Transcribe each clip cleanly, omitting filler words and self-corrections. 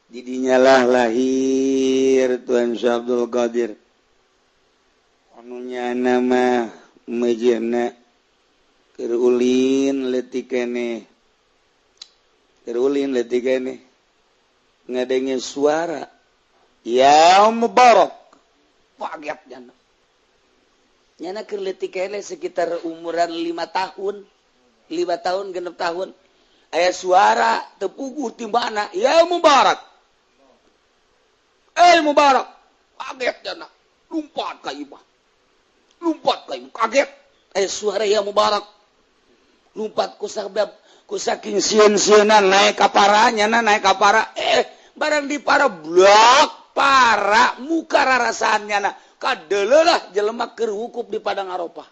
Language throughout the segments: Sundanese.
Didinyalah lahir Tuan Syekh Abdul Qadir. Anunya nama mejena keur ulin leutik keneh. Keur ulin leutik keneh. Ngadenge suara ya Mubarak. Kaget nyana. Nyana keur leutik keneh sekitar umuran 5 tahun. 5 tahun 6 tahun. Aya suara teu puguh ti mana? Ya Mubarak. Eh Mubarak. Kaget nyana. Lumpat ka imah. Lumpat ka imah. Kaget. Aya suara ya Mubarak. Lumpat ku sabab ku saking sieun-sieunan naik ka para nyana naik ka para. Barang di para blok para muka rarasaan nyana. Kadeuleulah jelema keur wukuf di Padang Arafah.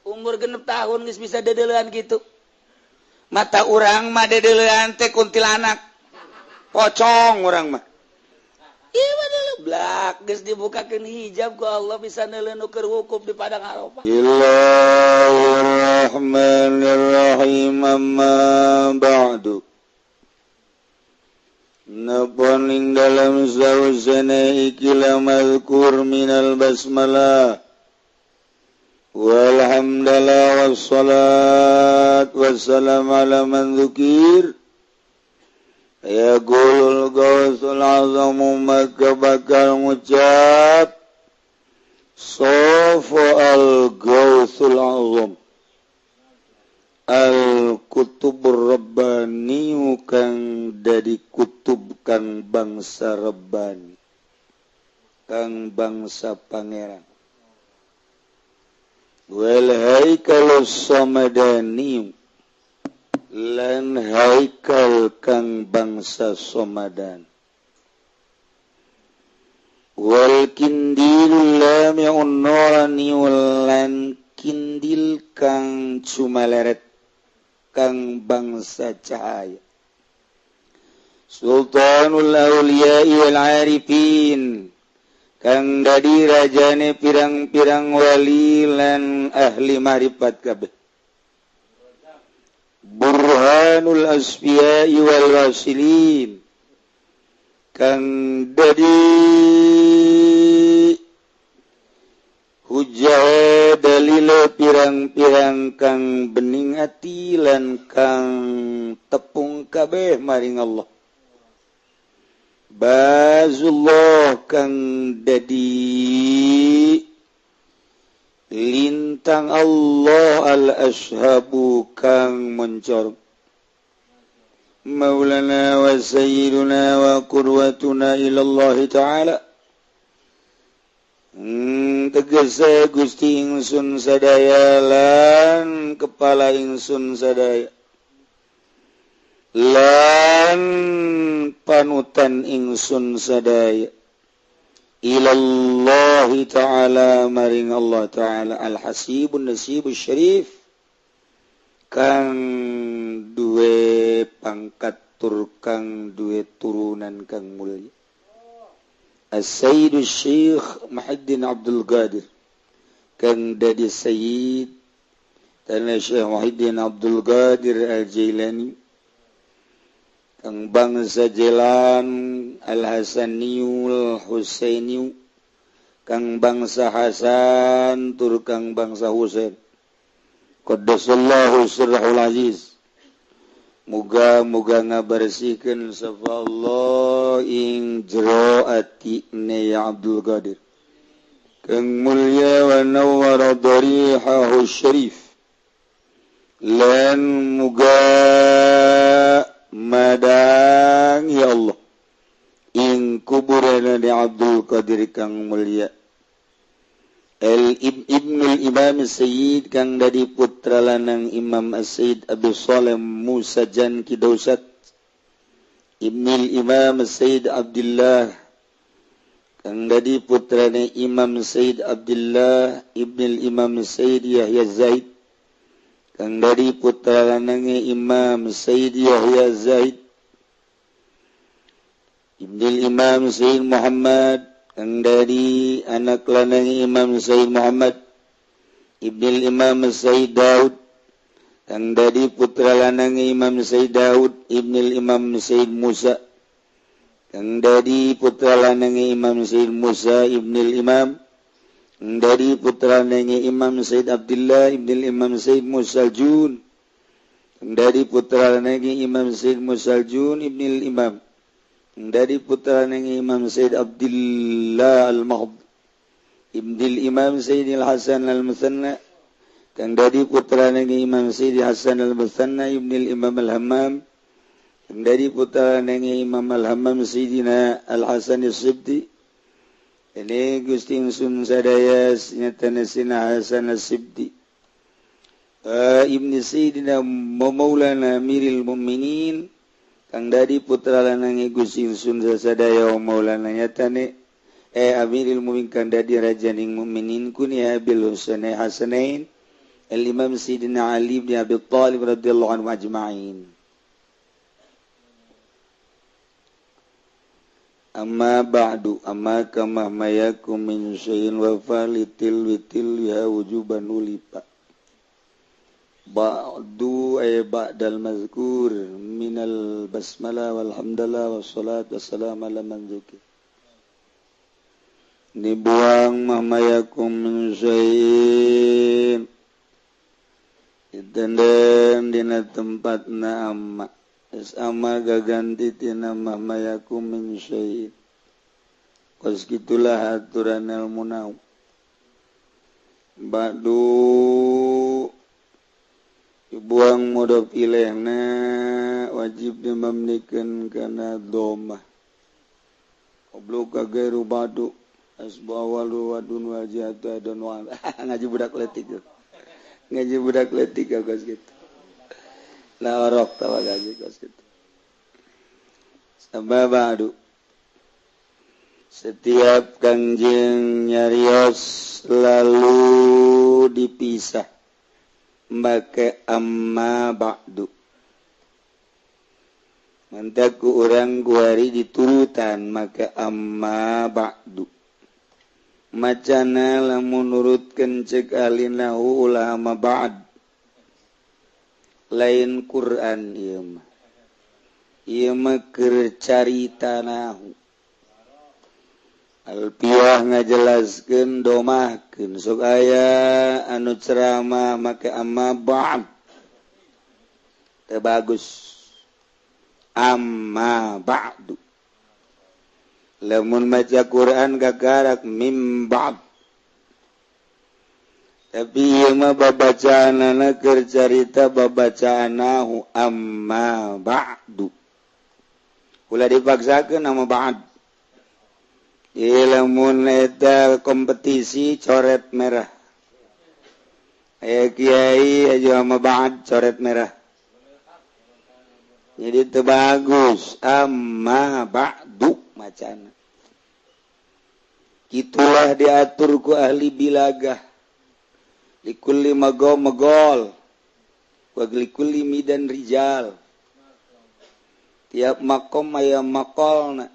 Umur 6 tahun geus bisa deudeulean kitu. Mata urang mah deudeulean teh kuntilanak. Pocong urang mah. Ieu mah deuleu blak geus dibukakeun hijab ku Allah bisa neuleun nu keur wukuf di Padang Arafah. Bismillahirrahmanirrahim. Amma ba'du. Napon ing dalam sausana ikilah mazkur minal basmalah walhamdulillah wassalat wassalam ala man dzukir. Yaqulul gausul azamu maka bakal ngucap sofa al gausul azam al kutubur rabbani kang dari kutub kang bangsa rabbani kang bangsa pangeran wal haikalus samadani lan haikal kang bangsa somadan wal kindil lami'un nurani lan kindil kang cumaleret kang bangsa cahaya sultanul awliya wal arifin kang dadi rajane pirang-pirang wali lan ahli marifat kabeh burhanul asfiya wal wasilin kang dadi hujah dalile pirang-pirang kang bening ati lan kang tepung kabeh maring Allah bazullah kang dadi lintang Allah al-ashabu kang mencor maulana wa sayyiduna wa qurwatuna ila Allah ta'ala. Tegese Gusti ingsun sadaya lan kepala ingsun sadaya lan panutan ingsun sadaya ilallahi ta'ala maring Allah ta'ala al-hasibun nasibus syarif kang duwe pangkat tur kang duwe turunan kang mulia As-Sayyid Syekh Muhyiddin Abdul Qadir kang dadi sayyid tanah Syekh Muhyiddin Abdul Qadir Al-Jailani kang bangsa Jelan Al-Hasaniul Husainiu kang bangsa Hasan tur kang bangsa Husain qaddasallahu sirrahul aziz. Muga-muga ngabersihkeun sapa Allah ing jero atine ya Abdul Qadir kang mulya wa nawwara darihahu syarif lan muga madang ya Allah ing kuburana di Abdul Qadir kang mulia El Ibnul Imam Sayyid kang dadi putra lanang Imam As-Sayyid Abdul Saleh Musa Jan Kidausat Ibnul Imam Sayyid Abdullah kang dadi putrane Imam Sayyid Abdullah Ibnul Imam Sayyid Yahya Zaid kang dadi putra lanange Imam Sayyid Yahya Zaid Ibnul Imam Sayyid Muhammad kang dari anak lanang Imam Sayyid Muhammad Ibnul Imam Sayyid Daud kang dari putra lanang Imam Sayyid Daud Ibnul Imam Sayyid Musa Kang dadi putra lanange Imam Sayyid Musa ibnil Imam, kang dadi putra lanange Imam Sayyid Abdullah ibnil Imam Sayyid Musa Jun, kang dadi putra lanange Imam Sayyid Musa Jun ibnil Imam, kang dadi putra lanange Imam Sayyid Abdullah Al-Mahd ibnil Imam Sayyid Al-Hasan Al-Musanna, kang dadi putra lanange Imam Sayyid Hasan Al-Musanna ibnil Imam Al-Hammam, kang dadi putra lanange Imam Al-Hammam Sayyidina Al-Hasan As-Sibti. Ini Gusti ingsun sadaya nyatana Sina Hasan As-Sibti ibni Sayyidina Maulana Amiril Mukminin, kang dadi putra lanange Gusti ingsun sadaya Maulana nyatane Amiril Mukminin kang dadi rajaning mukminin kunia Abil Husain Hasanain Al-Imam Sayyidina Ali bin Abi Thalib radhiyallahu anhu ajma'in. Amma ba'du amma kama mayakum min syai'in wa falitil witil ya wujuban ulipa. Ba'du ay ba'dal mazkur minal basmalah walhamdulillah wassalatu wassalamu ala man dzukir. Dibuang mahmayakum min syai'in ditendem dina tempatna amma es amma gaganti tina mahmayakum min syai'in. Kos gitulah aturan ilmu nau. Ba'du dibuang mudhof ilaihna wajib dimamnikeun kana dhammah. Qablu ka gairu ba'du asbu awalu wadun wajihatu adon wa ngaji budak leutik. Ngaji budak leutik kos kitu. La orok tawa gaji kos kitu. Sabab ba'du setiap kanjeng nyarios lalu dipisah make amma ba'du. Mantaku urang guari diturutan make amma ba'du. Macana lamun nurutkeun ceuk alinahu ulama ba'd. Lain Quran ieu mah. Ieu mah keur carita nahu. Alpiah ngajelaskeun domahkeun sok aya anu ceramah make amma ba'd. Teu bagus. Amma ba'du. Lamun maca Quran gagarak mim ba'd. Tapi ieu mah babacaanana keur carita babacaanahu amma ba'du. Ulah dipaksakeun amma ba'd. Lamun eta kompetisi coret merah. Aya kiai aja amma ba'd coret merah. Jadi teu bagus amma ba'du macana. Kitulah diatur ku ahli bilagah. Likulli magom magol wa likulli midan rijal. Tiap makom aya makolna.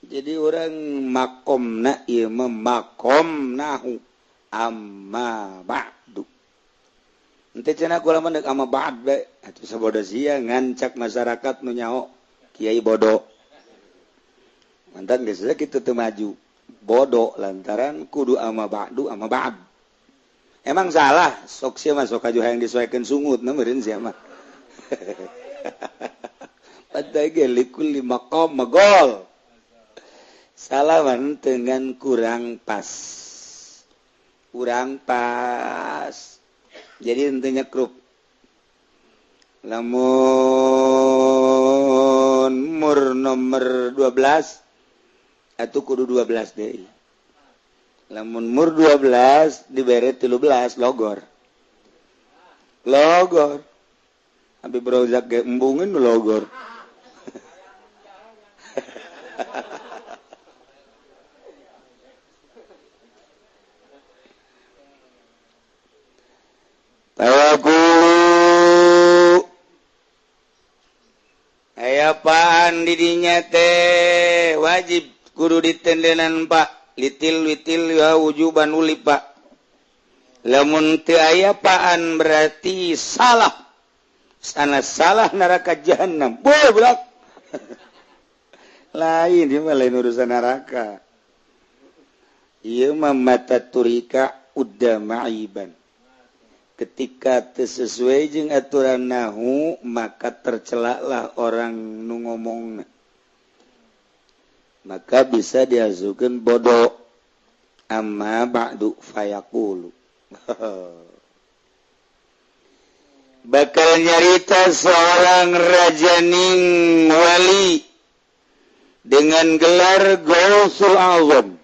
Jadi orang makomna ieu mah makom nahu amma ba'du. Ente cenah kula mah deuk amma ba'd bae atuh sabodo sia ngancak masyarakat nu nyaho kiai bodoh. Mantan geus kitu teu maju. Bodoh lantaran kudu amma ba'du amma ba'd. Emang salah sok sia mah sok aju hayang disoekeun sungut na meureun sia mah. Padahal ge likulli maqam magol. Salaman dengan kurang pas. Kurang pas. Jadi intinya krup. Lamun mur nomor 12 atau kudu 12 deui. Lamun mur 12 dibere 13 logor. Logor. Habib Rozak ge embungeun logor. Tawakulu aya apaan didinya teh wajib kudu ditendenan pak litil witil ya wujuban uli pak. Lamun teu aya paan berarti salah. Sana salah neraka jahanam. Boleh bulak. Lain ieu mah, lain urusan neraka. Ieu mah mata turika udda ma'iban. Ketika teu sesuai jeung aturan nahu, maka tercelaklah orang nu ngomongna. Maka bisa diazukeun bodoh. Amma ba'du fayaqulu. Bakal nyarita seorang rajaning wali dengan gelar Gausul Azam,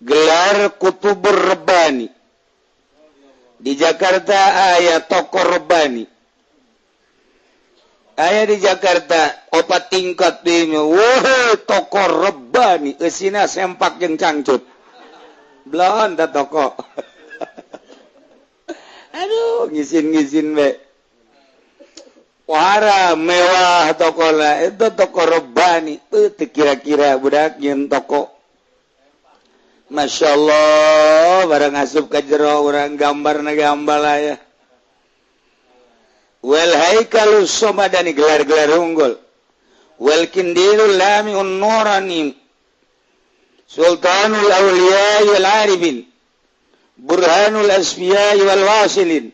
gelar Kutubur Rabbani. Di Jakarta aya toko Rabbani. Aya di Jakarta opat tingkat di wah toko Rabbani eusina sempak jeung cangcut. Belon ta toko. Aduh, ngisin-ngisin be. Wara mewah toko lah, itu toko Rabbani. Teu kira-kira budak nyeun toko. Masya Allah, barang asup ka jero urang gambarna gambar aya. Wal haikalus somadani gelar-gelar unggul. Wal kindilul lamiun nurani. Sultanul awliya wal arifin. Burhanul asfiya wal wasilin.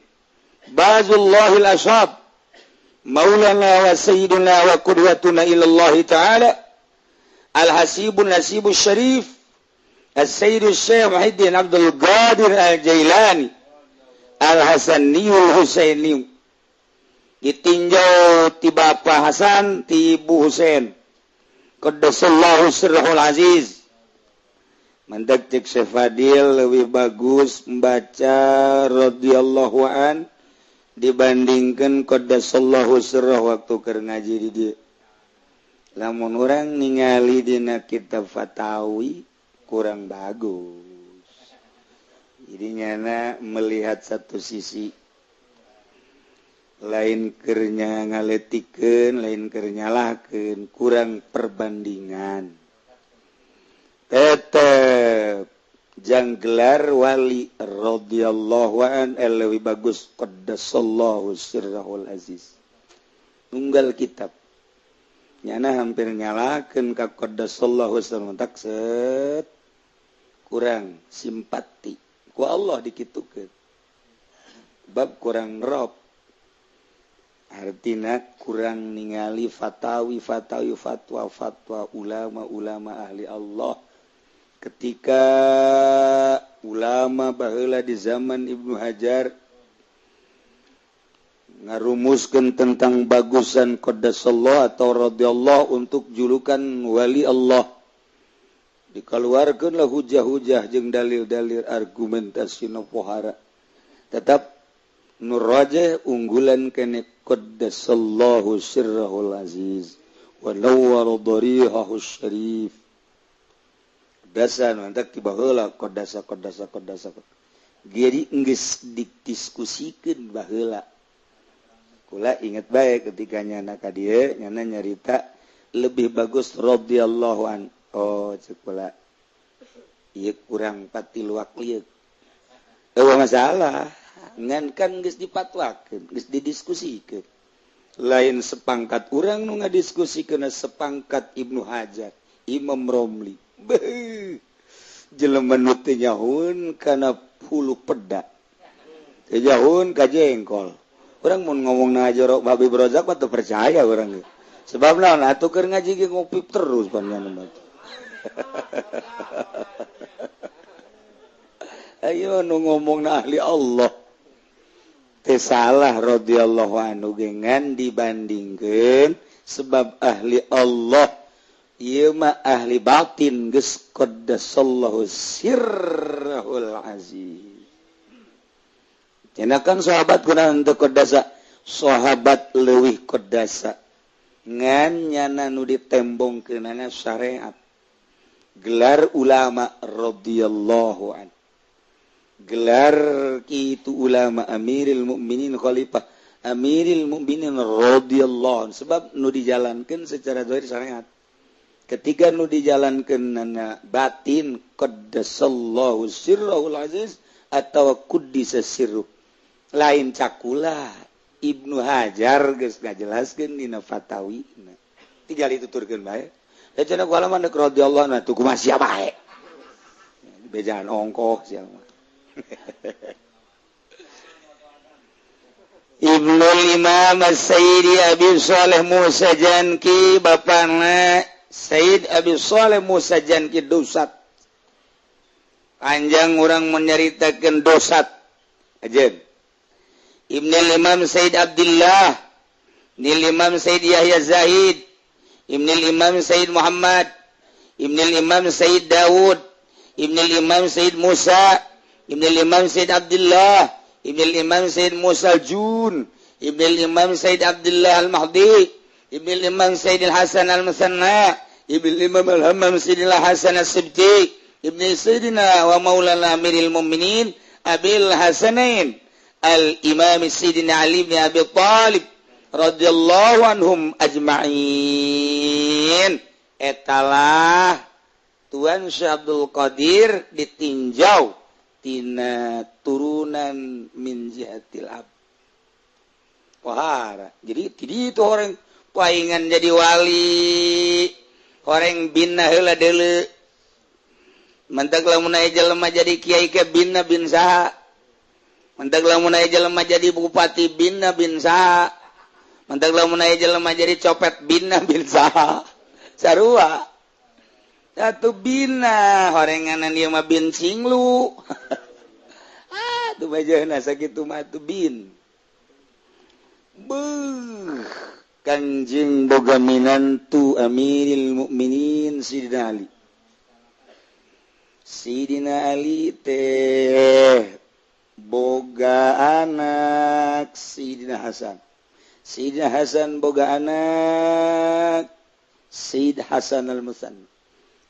Bazullahil ashab. Maulana wa sayyiduna wa qudwatuna ila Allah ta'ala. Al-hasibun nasibus syarif. As-Sayyid Syekh Muhyiddin Abdul Qadir Al-Jailani Al-Hasaniyul Husaini. Ditinjau ti Bapak Hasan ti Ibu Husain. Qaddasallahu sirrahul aziz. Mantak cek Syekh Fadil lebih bagus membaca radhiyallahu an dibandingkan qaddasallahu sirrah waktu keur ngaji di dieu. Lamun urang ningali dina kitab Fatawi kurang bagus. Jadi nyana melihat satu sisi, lain kernya ngaletikeun, lain keur nyalahkeun, kurang perbandingan. Tetep jang gelar wali radhiyallahu an leuwih bagus qaddasallahu sirrahul aziz. Tunggal kitab. Nyana hampir nyalahkeun ka qaddasallahu sirrahul tak set. Kurang simpati ku Allah dikitukeun bab kurang rob, artina kurang ningali fatawi fatawi fatwa fatwa ulama-ulama ahli Allah. Ketika ulama baheula di zaman Ibnu Hajar ngarumuskeun tentang bagusan qaddasallahu atau radhiyallahu untuk julukan wali Allah, dikeluarkanlah hujah-hujah jeung dalil-dalil argumentasi nu pohara. Tetap nu rajih unggulan kene qaddasallahu sirrahul aziz wa nawwara darihahu syarif. Dasa nu antak ti baheula qaddasa qaddasa qaddasa. Jadi geus didiskusikeun baheula. Kula inget bae ketika nyana ka dieu nyana nyarita lebih bagus radhiyallahu an. Oh, cek pula. Ieu kurang patiluak lieu. Eueuh masalah. Ngan kan geus dipatwakeun, geus didiskusikeun. Lain sepangkat urang nu ngadiskusikeun sepangkat Ibnu Hajar, Imam Romli. Beuh. Jelema nu teu nyahoeun kana hulu peda. Teu nyahoeun ka jengkol. Urang mun ngomongna jorok Babi Brozak mah teu percaya urang ge. Sebab naon atuh keur ngaji ge ngopi terus panjang mah. Ayo nu ngomongna ahli Allah teh salah radhiyallahu anhu gengan dibandingkeun sebab ahli Allah ieu mah ahli batin geus qaddasallahu sirrahul aziz. Cenah kan sahabat kunaon teu qaddasa, sahabat leuwih qaddasa ngan nyana nu ditembongkeunana syariat. Gelar ulama radhiyallahu an, gelar kitu ulama Amiril Mukminin khalifah Amiril Mukminin radhiyallahu an, sebab nu dijalankeun secara zahir syariat. Ketika nu dijalankeun nana batin qaddasallahu sirrahul aziz atau quddisa sirruh. Lain cakula Ibnu Hajar geus ngajelaskeun dina fatawina. Tinggal dituturkeun bae. Da cenah ku alaman dek radhiyallahu anhu tuh kumaha sia bae. Bejaan ongkoh sia mah. Ibnul Imam Sayyidi Abi Shalih Musa Janki, bapana Sayyid Abi Shalih Musa Janki dosat. Panjang orang menyeritakan dosat. Ajen. Ibnul Imam Sayyid Abdullah, Ibnul Imam Sayyid Yahya Zahid, Ibnul Imam Sayyid Muhammad, Ibnul Imam Sayyid Daud, Ibnul Imam Sayyid Musa, Ibnul Imam Sayyid Abdullah, Ibnul Imam Sayyid Musa Jun, Ibnul Imam Sayyid Abdullah Al-Mahdi, Ibnul Imam Sayyid Al-Hasan Al-Musanna, Ibnul Imam Al-Hammam Sayyid Al-Hasan As-Sibti, Ibnu Sayyidina wa Maulana Amiril Mu'minin Abil Hasanain Al-Imam Sayyidina Ali bin Abi Thalib radhiyallahu anhum ajma'in. Etalah Tuan Syekh Abdul Qadir ditinjau tina turunan min jihatil ab. Wahara. Jadi tidak itu orang paingan jadi wali, orang bina heula deuleu. Mentak lamun aya jelema jadi kiai ke bina bin saha. Mentak lamun aya jelema jadi bupati bina bin saha. Mentak lamun aya jelema jadi copet bina bin saha. Sarua. Satu bina horenganan ieu mah bin cinglu. Ah, tuh bajana sakitu mah tuh bin. Beuh, Kanjeng boga minantu Amiril Mukminin Sidina Ali. Sidina Ali teh boga anak Sidina Hasan. Sidina Hasan boga anak Sayyid Hasan Al-Musanna.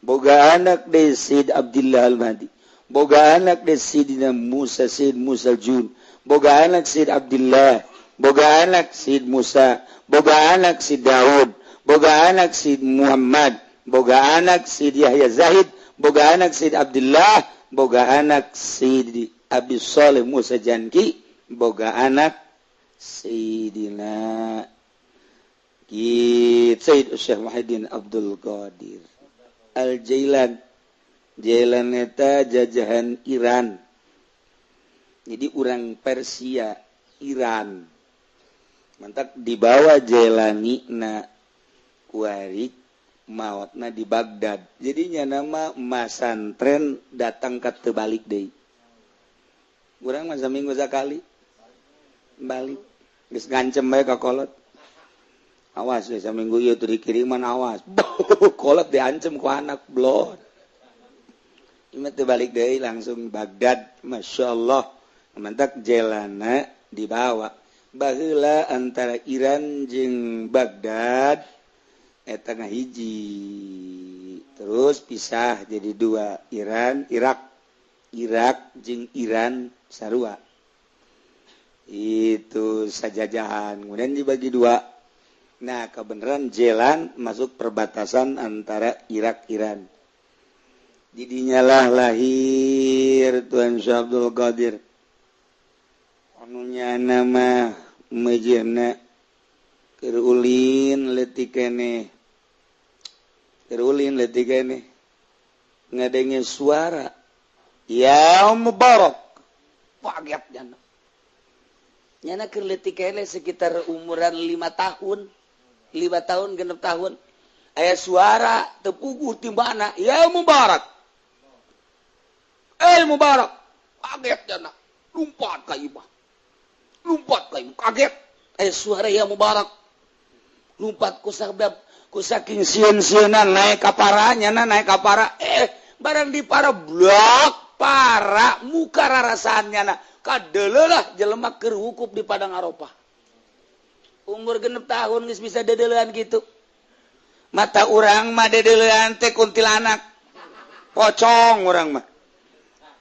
Boga anak de Sayyid Abdullah Al-Mahdi. Boga anak de Sayyidina Musa, Sayyid Musa Jun. Boga anak Sayyid Abdullah. Boga anak Sayyid Musa. Boga anak Sayyid Daud. Boga anak Sayyid Muhammad. Boga anak Sayyid Yahya Zahid. Boga anak Sayyid Abdullah, boga anak Sayyid Abi Shalih Musa Janki, boga anak Sayyidina Sayyid Syekh Muhyiddin Abdul Qadir Al-Jailan. Jailan eta jajahan Iran. Jadi urang Persia, Iran. Mantak dibawa Jailani na kuari maotna di Baghdad. Jadinya nama masantren datang ke terbalik deui. Urang mah saminggu sakali balik. Geus ngancem bae ka kolot. Awas we saminggu ieu teu dikiriman awas. Kolot diancem ku anak blon. Ieu mah teu balik deui langsung Baghdad. Masyaallah. Mantak jelana dibawa. Baheula antara Iran jeung Baghdad eta ngahiji, terus pisah jadi dua, Iran, Irak, Irak jeung Iran sarua. Itu sajajahan, kemudian dibagi dua. Nah, kebenaran jalan masuk perbatasan antara Irak Iran. Jadinya lah lahir Tuan Syekh Abdul Qadir. Anunya nama mejena keur ulin leutik keneh. Terulin letik ini ngadenge suara ya Mubarak. Kaget nyana. Nyana keur leutik keneh sekitar umuran 5 tahun, 5 tahun 6 tahun. Aya suara teu puguh ti mana? Ya Mubarak. Eh Mubarak. Kaget nyana. Lompat ka imah. Lompat ka imah, kaget. Aya suara ya Mubarak. Lompat ku sabab ku saking sieun-sieunan naik ka para nyana naik ka para barang di para blok para muka rarasaan nyana kadeuleulah jelema keur wukuf di Padang Arafah. Umur 6 tahun geus bisa deudeuleun kitu. Mata urang mah deudeuleun teh kuntilanak. Pocong urang mah.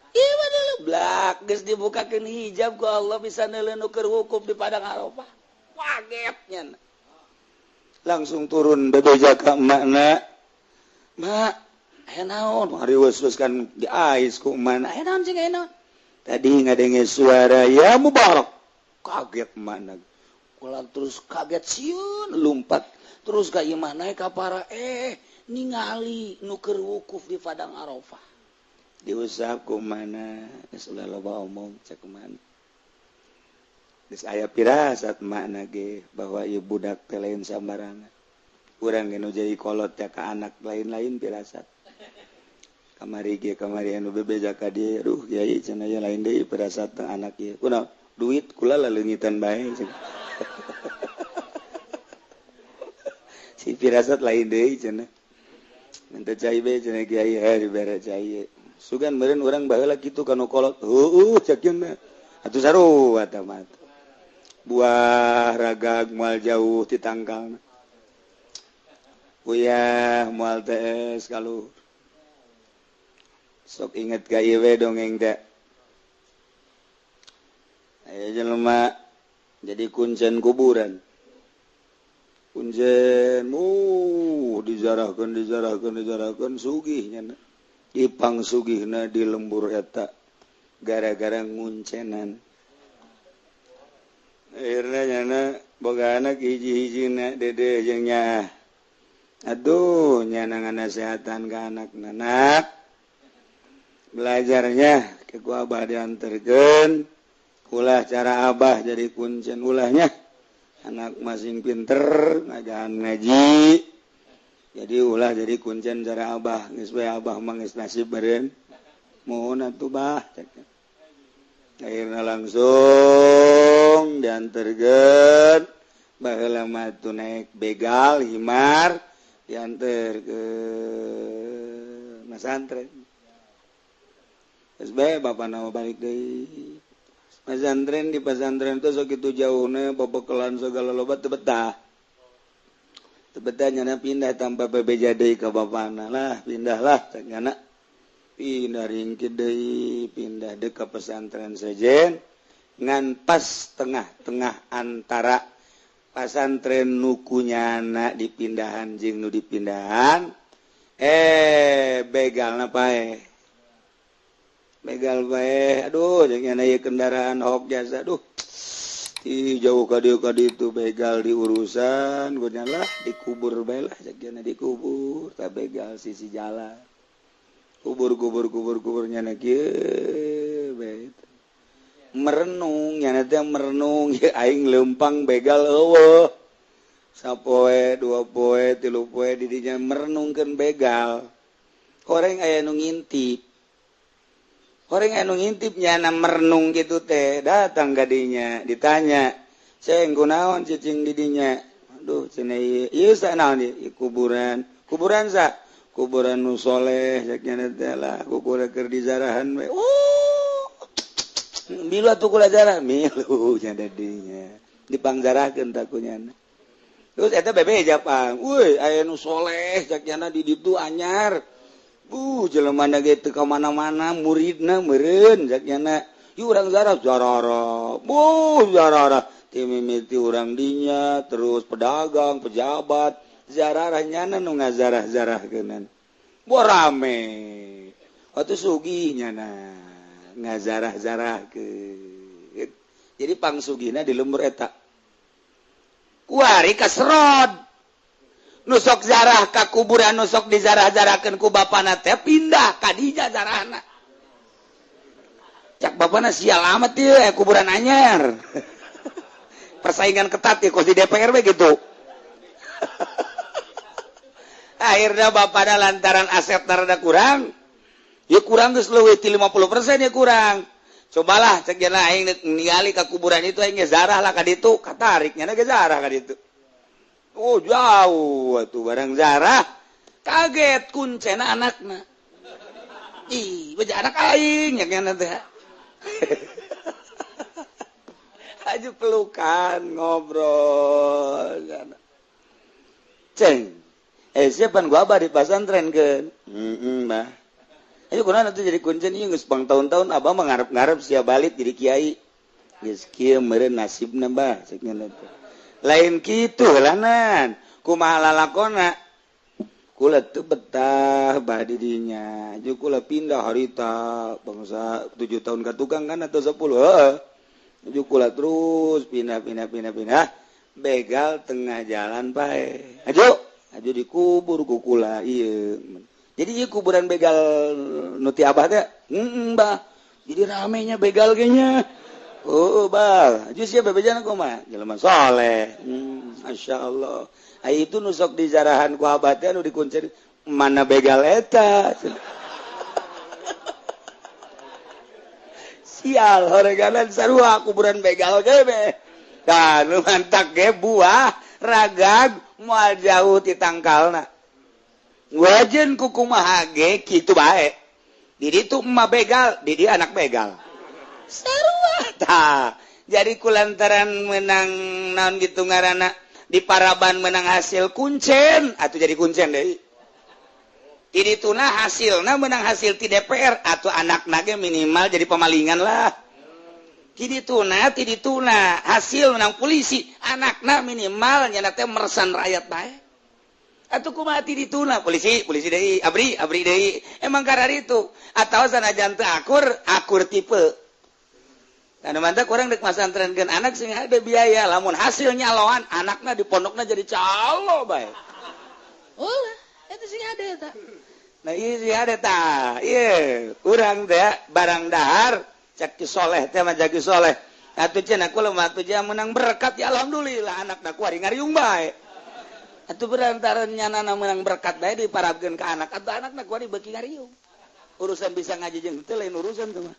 Ieu mah deuleu blak geus dibukakeun hijab ku Allah bisa neuleun nu keur wukuf di Padang Arafah. Kaget nyana. Langsung turun bebeja ka emakna. Mak, aya naon? Hariweus kan diais ku emakna. Aya naon cing aya naon? Tadi ngadenge suara ya Mubarak. Kaget emakna. Kula terus kaget sieun lompat terus ka imah naik ka para Ningali nu keur wukuf di Padang Arafah. Diusap ku mana geus ulah loba omong cek mana. Geus aya pirasat makna ge bahwa ieu budak teh lain sambarangan. Urang ge nu jadi kolot teh ka anak lain-lain pirasat. Kamari ge kamari anu bebeja ka dieu, aduh kiai cenah ieu lain deui pirasat teh anak ieu. Kunaon? Duit kula laleungitan bae cenah. Si pirasat lain deui cenah. Minta cai be cenah kiai heuh dibere cai. Sugan meureun urang baheula kitu ka nu kolot. Heueuh cek cenah. Atuh sarua tah mah. Buah ragag moal jauh ti tangkalna. Uyah moal tees kaluhur. Sok inget ka ieu we dongeng teh. Aya jelema jadi kuncen kuburan. Kuncen dijarahkeun dijarahkeun dijarahkeun sugih nya. Ipang sugihna di lembur eta gara-gara nguncenan. Akhirna nyana boga anak hiji-hijina dede jeung nyaah. Aduh nyana nganasehatan ka anakna, nak belajarnya ke ku abah dianterkeun ulah cara abah jadi kuncen ulahnya. Anak masing pinter ngajahan ngaji jadi ulah jadi kuncen cara abah geus we abah mah geus nasib beureun mohon atuh bah. Akhirna langsung dianterkeun baheula mah tuh naik begal himar dianterkeun masantren. Geus bae bapana mah balik deui pesantren. Di pesantren teh sakitu jauhna babekelan segala loba teu betah. Teu betah nyana pindah tanpa bebeja deui ka bapana lah, pindahlah cek nyana. Pindah ringkit deui, pindah deui ka pesantren sejen ngan pas tengah-tengah antara pesantren nu ku nyana dipindahan jeung nu dipindahan begalna paeh. Begal bae, aduh jangan aya kendaraan hok jasa, aduh ih jauh ka dieu ka ditu begal diurusan, geunya lah dikubur bae lah jagana dikubur, ta begal sisi jalan. Kubur kubur kubur kubur nyana kieu bae. Merenung nyana teh merenung ye aing leumpang begal eueuh. Sapoe, dua poe, tilu poe di dinya merenungkeun begal. Horeng aya nu ngintip. Orang anu ngintip nyana merenung gitu teh datang gadinya ditanya ceng kunaon cicing didinya aduh cenah ieu sa naon ieu kuburan kuburan sa kuburan nu soleh cek nyana teh lah kuburan keur dizarahan we oh milu atuh kula zarah milu nya dinya dipangzarahkeun ta ku nyana terus eta bebeja pang euy aya nu soleh cek nyana di ditu anyar jelema na ge teu ka mana-mana muridna meureun cek nyana ieu urang zarah zarara buh zarara ti mimiti urang dinya terus pedagang pejabat zararah nyana nu ngazarah-zarahkeunan boh rame atuh sugih nyana ngazarah-zarahkeun jadi pangsugihna di lembur eta kuari kaserod nusok zarah ka kuburan nusok dizarah-zarahkeun ku bapana teh pindah ka dinya zarahna cak bapana sial amat ieu kuburan anyar persaingan ketat ya kos di DPR we gitu. Akhirnya bapana lantaran aset rada kurang ya kurang geus leuwih ti 50% ya kurang cobalah cek cenah aing ningali ka kuburan itu aing ge zarah lah ka ditu katarik nya ge zarah ka ditu. Oh jauh atuh barang zarah kaget kuncena anakna ih beja anak aing nya nya teh aju pelukan ngobrol ceng siapa gua abah di pesantren keun heeh bah ayo kunaon atuh jadi kuncen ieu geus pang tahun-tahun abah mah ngarep-ngarep sia balik jadi kiai geus kieu meureun nasibna bah cek nya teh lain kitu lanan kumaha lalakona kula teu betah bah di dinya jeung kula pindah harita bangsa 7 tahun ka tukang kan atau 10 heeh jeung kula terus pindah pindah pindah pindah begal tengah jalan pae aju Aju dikubur ku kula ieu. Jadi ieu kuburan begal nu ti abah teh, heeh bah. Jadi ramenya begal ge nya. Oh, bah. Aju sia bebejana kumaha? Jelema soleh. Masyaallah. Ai itu nu sok dijarahan ku abah teh nu dikuncir mana begal eta. Sial horeganan sarua kuburan begal ge be. Tah nu mantak ge buah ragag moal jauh ti tangkalna. Wajen ku kumaha ge kitu bae. Di ditu emak begal, di dieu anak begal. Sarua tah. Jadi kulantaran menang naon gitu ngaranna di paraban menang hasil kuncen atuh jadi kuncen deui. Di dituna hasilna menang hasil ti DPR atau anakna ge minimal jadi pemalingan lah. Ti dituna hasil menang polisi anakna minimal nya teh meresan rakyat bae. Atuh kumaha ti dituna polisi polisi deui abri abri deui emang kararitu atawa sanajan teu akur akur tipe. Anu mantap kurang dek masantrenkeun anak sing ada biaya lamun hasilnya nyaloan anakna di pondokna jadi calo bae. Ulah eta sing ada eta. Nah ieu sing ada tah. Ieu urang teh barang dahar cak ki soleh teh mah jaki soleh. Atuh cenah kula mah atuh menang berkat ya alhamdulillah anakna ku ari ngariung bae. Atuh berantaran nyanana menang berkat bae diparabkeun ka anak atuh anakna ku ari beuki ngariung. Urusan bisa ngaji jeung teu lain urusan tuh mah.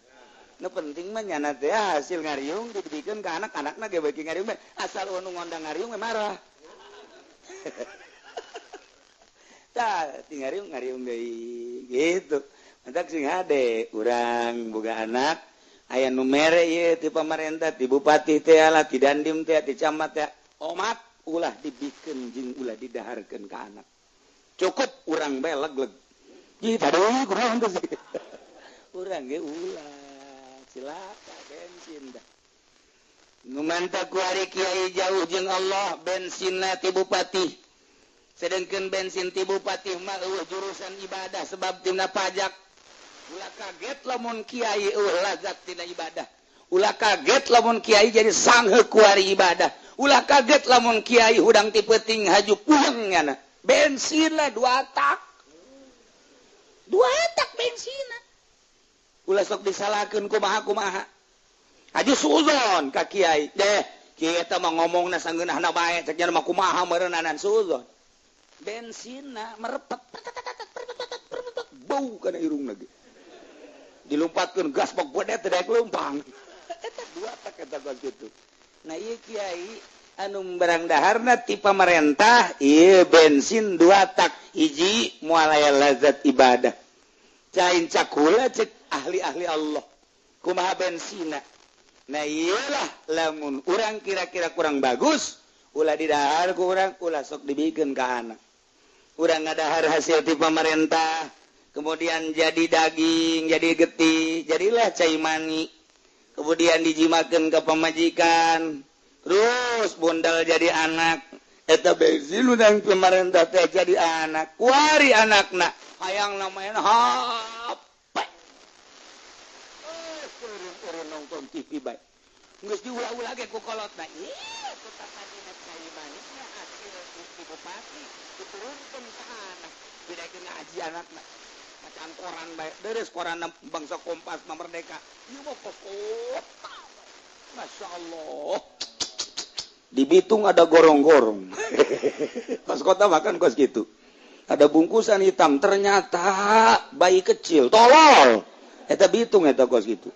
Nu penting mah nyana teh hasil ngariung dibikeun ka anak-anakna ge beuki ngariung bae. Asal nu ngondang ngariung we marah. Tah ngariung ngariung deui gitu. Mantak sing hade urang boga anak aya nu mere ieu ti pamarentah, ti bupati teh lah, ti dandim teh, ti camat teh. Omat ulah dibikeun jeung ulah didaharkeun ka anak. Cukup urang bae leg-leg. Ih tadi kurang teh. Urang ge ulah cilaka bensin dah. Nu mantap ku ari kiai jauh jeung Allah bensinna ti bupati. Sedengkeun bensin ti bupati mah eueuh jurusan ibadah sebab tina pajak. Ulah kaget lamun kiai eueuh lazat tina ibadah. Ulah kaget lamun kiai jadi sangheuk ku ari ibadah. Ulah kaget lamun kiai hudang ti peuting haju pulang nyana. Bensinna dua tak. Dua tak bensinna. Ulah sok disalahkeun kumaha-kumaha. Aju suuzon ka kiai. Deh, kiai eta mah ngomongna sangeunahna bae cek nya mah kumaha meureunanan suuzon. Bensinna merepet bau kana irungna ge. Dilumpatkeun gas bok godet teh daek leumpang. Eta dua tak eta kos kitu. Nah ieu kiai anu barang daharna ti pamarentah ieu bensin dua tak hiji moal aya lazat ibadah. Cain cakula cek ahli-ahli Allah kumaha bensina. Nah iyalah lamun urang kira-kira kurang bagus ulah didahar ku urang ulah sok dibikeun ka anak. Urang ngadahar hasil ti pamarentah kemudian jadi daging jadi getih jadilah cai mani kemudian dijimakeun ka pamajikan terus bundal jadi anak. Eta bensin urang pamarentah teh jadi anak kuari anakna hayang main HP. Urang nonton TV bae. Geus diulah-ulah ge ku kolotna. Ieu tetap adina cai manisna hasil ti bupati diturunkeun ka anak. Didaekeun ngaji anakna. Bacaan koran bae. Beres koran bangsa Kompas mah Merdeka. Ieu mah kota. Masya Allah. Di Bitung ada gorong-gorong. Kos kota makan kos gitu. Ada bungkusan hitam ternyata bayi kecil tolol. Eta Bitung eta kos gitu.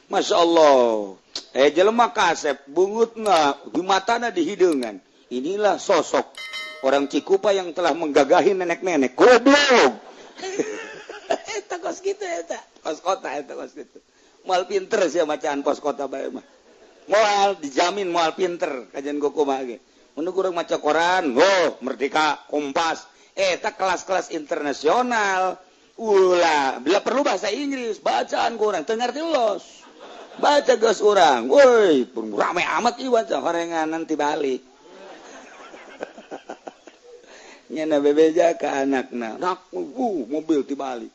Masya Allah. Jelema kasep bungutna di matana di hideungan. Inilah sosok orang Cikupa yang telah menggagahi nenek-nenek. Goblok. Eta kos gitu eta. Kos kota eta kos gitu. Moal pinter sia macaan kos kota bae mah. Moal dijamin moal pinter kajian kumaha ge. Mun urang maca koran, oh Merdeka, Kompas. Eta kelas-kelas internasional. Ulah, bila perlu bahasa Inggris, bacaan kurang, teu ngarti los. Baca geus urang. Woi, rame amat ieu baca horengan nanti balik. Nyana bebeja ka anakna. Nak, mobil ti balik.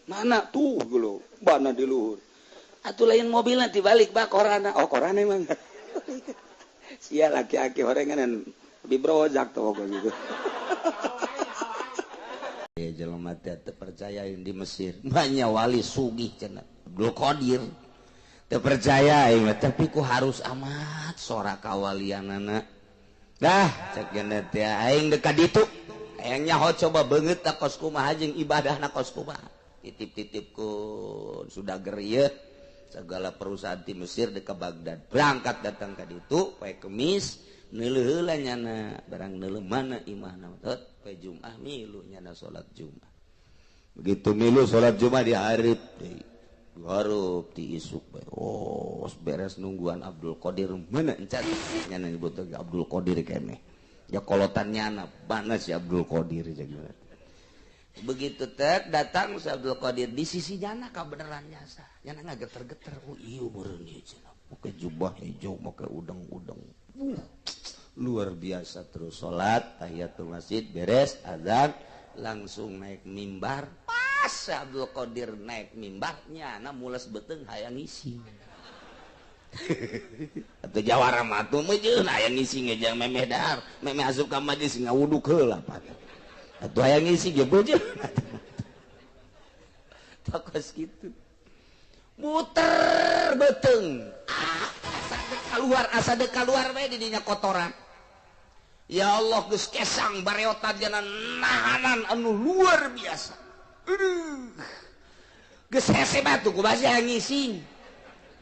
Mana tuh geuleuh, bana di luhur. Atuh lain mobilna ti balik bah korana. Oh, koran emang. Sia laki-laki horengan lebih brojak tuh gitu. Aya jelema teh teu percaya di Mesir banyak wali sugih cenah Abdul Qadir teu percaya aing mah, tapi ku harus amat sora kawalianana dah cek cenah teh aing deuk ka ditu hayang nyaho coba beungeut ta kos kumaha jeung ibadahna kos kumaha titip-titipkeun sudah gerieu segala perusahaan di Mesir dek ke Baghdad berangkat datang ka ditu poe Kemis neuleuh heula nyana barang neuleuh mana imahna tot poe Jumat milu nyana salat Jumat begitu milu salat Jumat dihareup deui dihareup ti isuk bae oh beres nungguan Abdul Qadir mana encan nyana nyebut lagi Abdul Qadir keneh ya kolotan nyana mana si Abdul Qadir jadi begitu tek datang si Abdul Qadir di sisi nyana kabeneran jasa nyana ngageter-geter oh iya meureun ieu cenah make jubah hijau make udeng-udeng luar biasa terus salat tahiyatul masjid beres azan langsung naik mimbar pas Abdul Qadir naik mimbar nyana mules beuteung hayang ngising atau jawara mah atuh meujeun hayang ngising ge jang memeh dahar memeh asup ka majlis ngawuduk heula atuh hayang ngising ge beujeun tokos kitu muter beuteung asa dek keluar bae di dinya kotoran ya Allah geus kesang bareotan jana nahanan anu luar biasa aduh geus hese batu ku basi ngising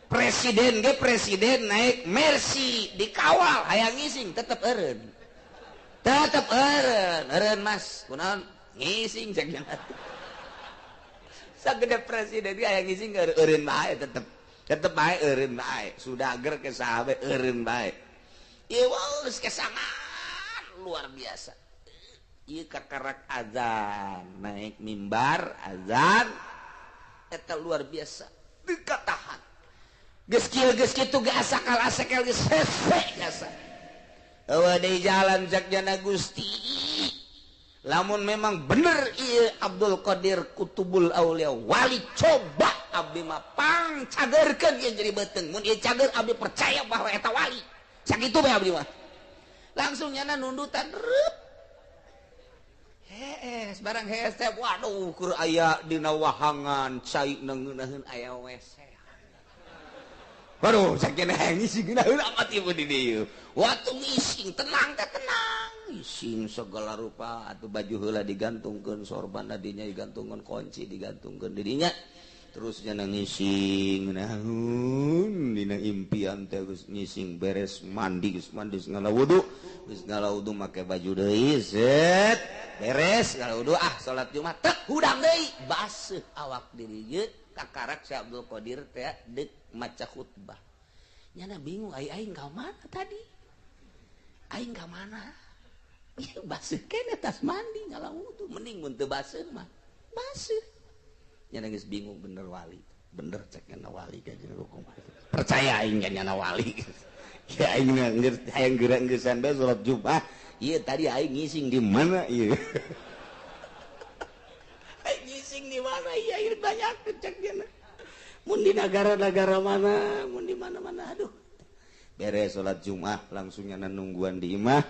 presiden ge presiden naik Mercy dikawal hayang ngising tetep eureun eureun mas kunaon ngising cek nya sagede presiden ge hayang ngising eureun bae tetep bae eureun bae sudah ger ke sahabe eureun bae ieu geus kesangan luar biasa ieu kakarak azan naik mimbar azan eta luar biasa teu katahan geus kieu geus kitu ge asakal asakel geus hese jasa eueuh deui jalan cek jana Gusti lamun memang bener ieu Abdul Qadir Kutubul Aulia wali coba abdi mah pang cagerkeun ieu jadi beuteung mun ieu cager abdi percaya bahwa eta wali sakitu bae abdi mah langsung nyana nundutan reup hees barang hees teh waduh keur aya dina wahangan cai ngeunaheun aya WC waduh sakieu hayang ngising ngeunaheun amat ieu di dieu waktu ngising tenang teh tenang ngising segala rupa atuh baju heula digantungkeun sorban dinya digantungkeun kunci digantungkeun di dinya terus nyana ngising naon dina impian teh geus ngising beres mandi geus mandi ngala wudu geus ngala wudu make baju deui set beres ngala wudu ah salat Jumat tek hudang deui baseuh awak diri ieu kakarak si Abdul Qadir teh deuk maca khutbah nyana bingung ai aing ka mana tadi aing ka mana ieu baseuh keneh tas mandi ngala wudu mending mun teu baseuh mah baseuh nyana geus bingung bener wali bener cek nyana wali ka jeung hukum percaya aing ka nyana wali ya aing hayang geura geusan bae salat Jumat ieu tadi aing ngising di mana ieu aing ngising di mana ieu aing banyak cek nyana mun di negara-negara mana mun di mana-mana aduh beres salat Jumat langsung nyana nungguan di imah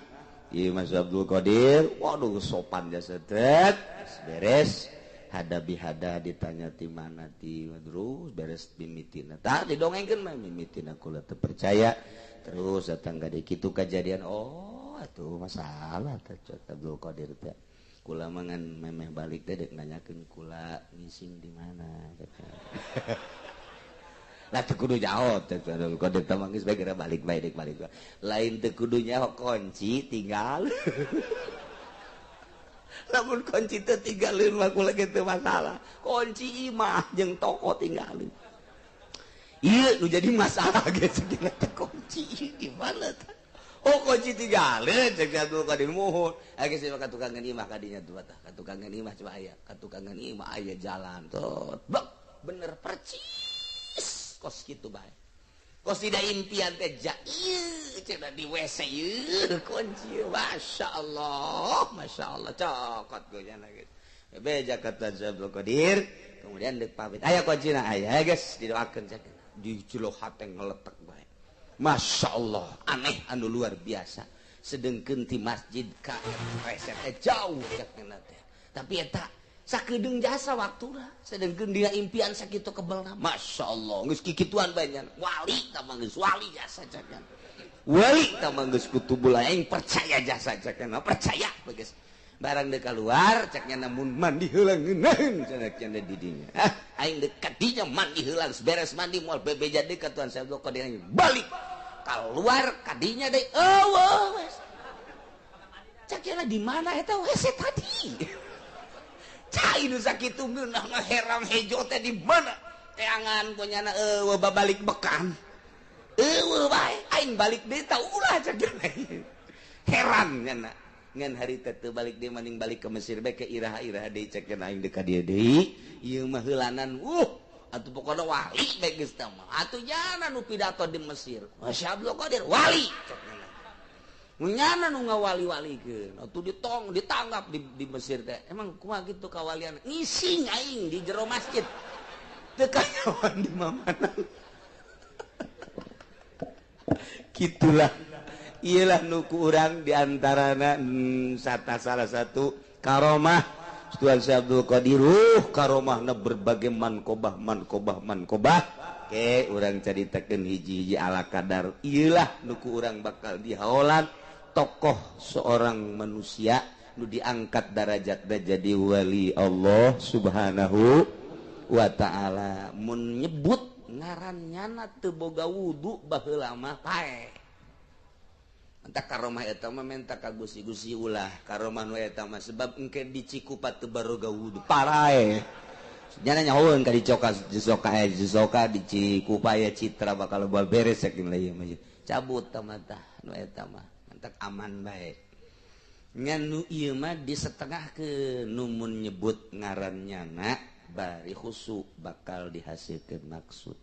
ieu Mas Abdul Qadir waduh sopan jasa tet beres hada bihada ditanya ti mana ti terus beres mimitina tah didongengkeun mah mimitina kula teu percaya terus datang ka kitu kajadian oh atuh masalah teh Abdul Qadir teh kula mangan memeh balik teh deuk nanyakeun kula ngising di mana lah teu kudu jawab teh Abdul Qadir teh mangis bae geura balik bae deuk balik lain teu kudu nyaho kunci tinggal lamun kunci teu tinggalin mah kula ge teu masalah kunci imah jeung toko tinggalin ieu nu jadi masalah ge cenah teh kunci di mana tah oh kunci tinggalin cek Abdul Qadir muhun aya geus ka tukangan imah ka dinya tuh tah ka tukangan imah coba aya ka tukangan imah aya jalan tot bek bener percis kos kitu bae kos tidak impian teh ja ieu cenah di WC ieu kunci masya Allah cokot gue nyana geus beja kata Abdul Qadir kemudian deuk pamit aya kuncina aya geus didoakeun cek di jero hate ngeletek bae Masya Allah aneh anu luar biasa sedengkeun ti masjid ka WC teh jauh cek teh Tapi eta sakedeung jasa waktuna sedengkeun dina impian sakitu kebelna. Masya Allah geus kikituan bae nya. Wali tah mah geus wali jasa cak. Wali tah mah geus kutubul aing percaya jasa cak. Percaya geus. Barang deuk keluar cak nya namun mandi heula ngeunaheun cenah cenah di dinya. Ah, aing deuk ka dinya mandi heula beres mandi moal bebeja deui ka Tuan Syekh Abdul Qadir balik. Keluar ka dinya deui eueuh. Cak nya di mana eta WC tadi? Cai nu sakitu ngeunah herang hejo teh di mana? Teangan ku nyana eueuh babalik bekam. Eueuh bae aing balik deui tah ulah cak nya. Heran nyana. Ngan hari teh teu balik deui maning balik ke Mesir bae ke iraha-iraha deui cek nya aing deuk ka dieu deui. Ieu mah heulanan atuh pokona wali bae geus teh mah. Atuh nyana nu pidato di Mesir. Masya Abdul Qadir wali cek nya. Nyana nu ngawali-walikeun atuh ditong ditanggap di Mesir teh. Emang kumaha kitu kawalian? Ngising aing di jero masjid. Teu kanyawan di mamana. Kitulah. Iyalah nuku urang diantarana salah satu karomah Tuan Syekh Abdul Qadir karomahna berbagai mankobah mankobah mankobah ke urang caritakeun hiji-hiji ala kadar iyalah nuku urang bakal dihaolan tokoh seorang manusia nu diangkat darajatna jadi wali Allah Subhanahu wa taala. Mun nyebut ngaran nyana teu boga wudu baheula mah paeh. Entah karomah eta mah menta ka gusi-gusi ulah karomah nu eta mah sebab engke di Cikupa teu baroga wudu parae. Nyana nyahoeun ka dicoka disoka disoka di Cikupa ya citra bakal beres saking ieu mah. Cabut tah mah tah nu eta mah entak aman bae. Ngan nu ieu mah disetengahkeun nu mun nyebut ngaran nyana bari khusu bakal dihasilkeun maksud.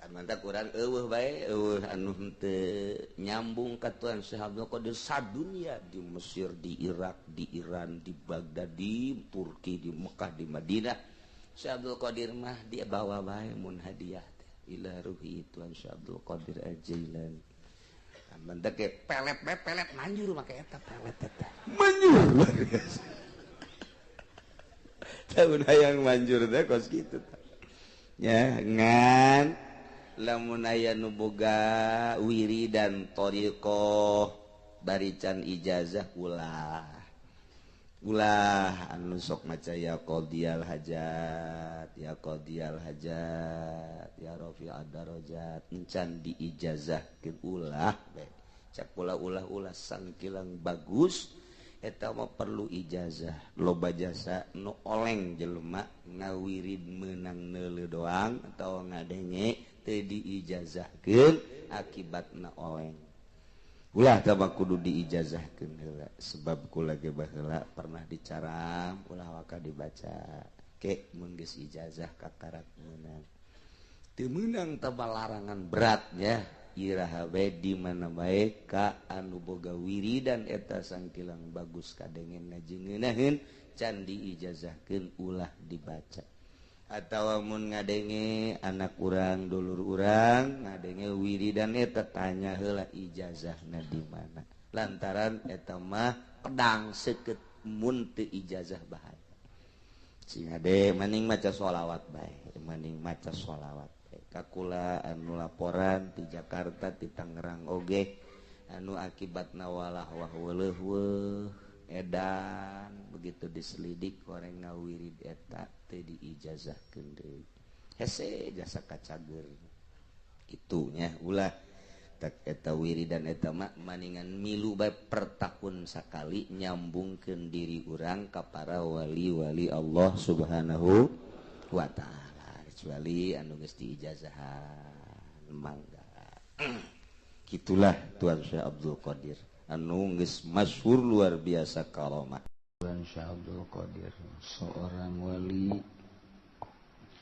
Mantap kurang eueuh bae eueuh anu henteu nyambung ka Tuan Syekh Abdul Qadir sadunya di Mesir, di Irak, di Iran, di Baghdad, di Turki, di Mekah, di Madinah. Syekh Abdul Qadir mah dia bawa bae mun hadiah teh ila ruhi Tuan Syekh Abdul Qadir Al-Jailani. Mantap ge pelet bae pelet manjur make eta pelet eta. Manjur luar biasa. Tahun hayang manjur teh kos kitu tah. Ya ngan lamun aya nu boga wiridan thariqah bari can ijazah ulah ulah anu sok maca ya qadiyal hajat ya qadiyal hajat ya rafi'ad darajat encan diijazahkeun ulah bae cak ulah ulah ulah sangkilang bagus eta mah perlu ijazah loba jasa nu oleng jelema ngawirid meunang neuleuh doang atawa ngadenge teu diijazahkeun akibatna oleng. Ulah tah mah kudu diijazahkeun heula sebab kula ge baheula pernah dicaram ulah waka dibaca ke mun geus ijazah kakarak meunang. Teu meunang tah larangan berat nya. Iraha bae di mana bae ka anu boga wiridan eta sangkilang bagus kadengen ngajengeunaheun can diijazahkeun ulah dibaca. Atawa mun ngadenge anak urang dulur urang ngadenge wiridan eta tanya heula ijazahna di mana. Lantaran eta mah pedang seukeut mun teu ijazah bahaya. Sing ade maning maca sholawat bae, maning maca sholawat. Kakula anu laporan di Jakarta di Tangerang oge anu akibatna walah wah weuleuh weuh edan begitu diselidik orang ngawirid eta teu diijazahkeun deui hese jasa kacager kitu nya ulah tak eta wiridan eta mah maningan milu bae per tahun sakali nyambungkeun diri urang ka para wali-wali Allah Subhanahu wa taala kecuali anu geus diijazahan mangga. Kitulah Tuan Syekh Abdul Qadir anu geus masyhur luar biasa karomah. Tuan Syekh Abdul Qadir seorang wali,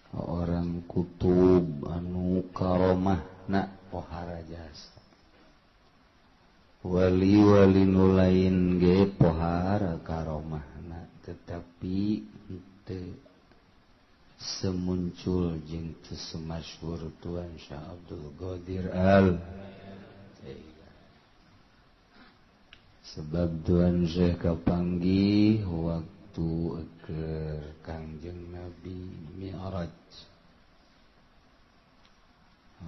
seorang kutub anu karomahna pohara jasa. Wali-wali nu lain ge pohara karomahna tetapi henteu semuncul jeung teu semasyhur Tuan Syekh Abdul Qadir Al Sebab Tuan Syekh kapanggih waktu waktu ke Kangjeng Nabi Mi'raj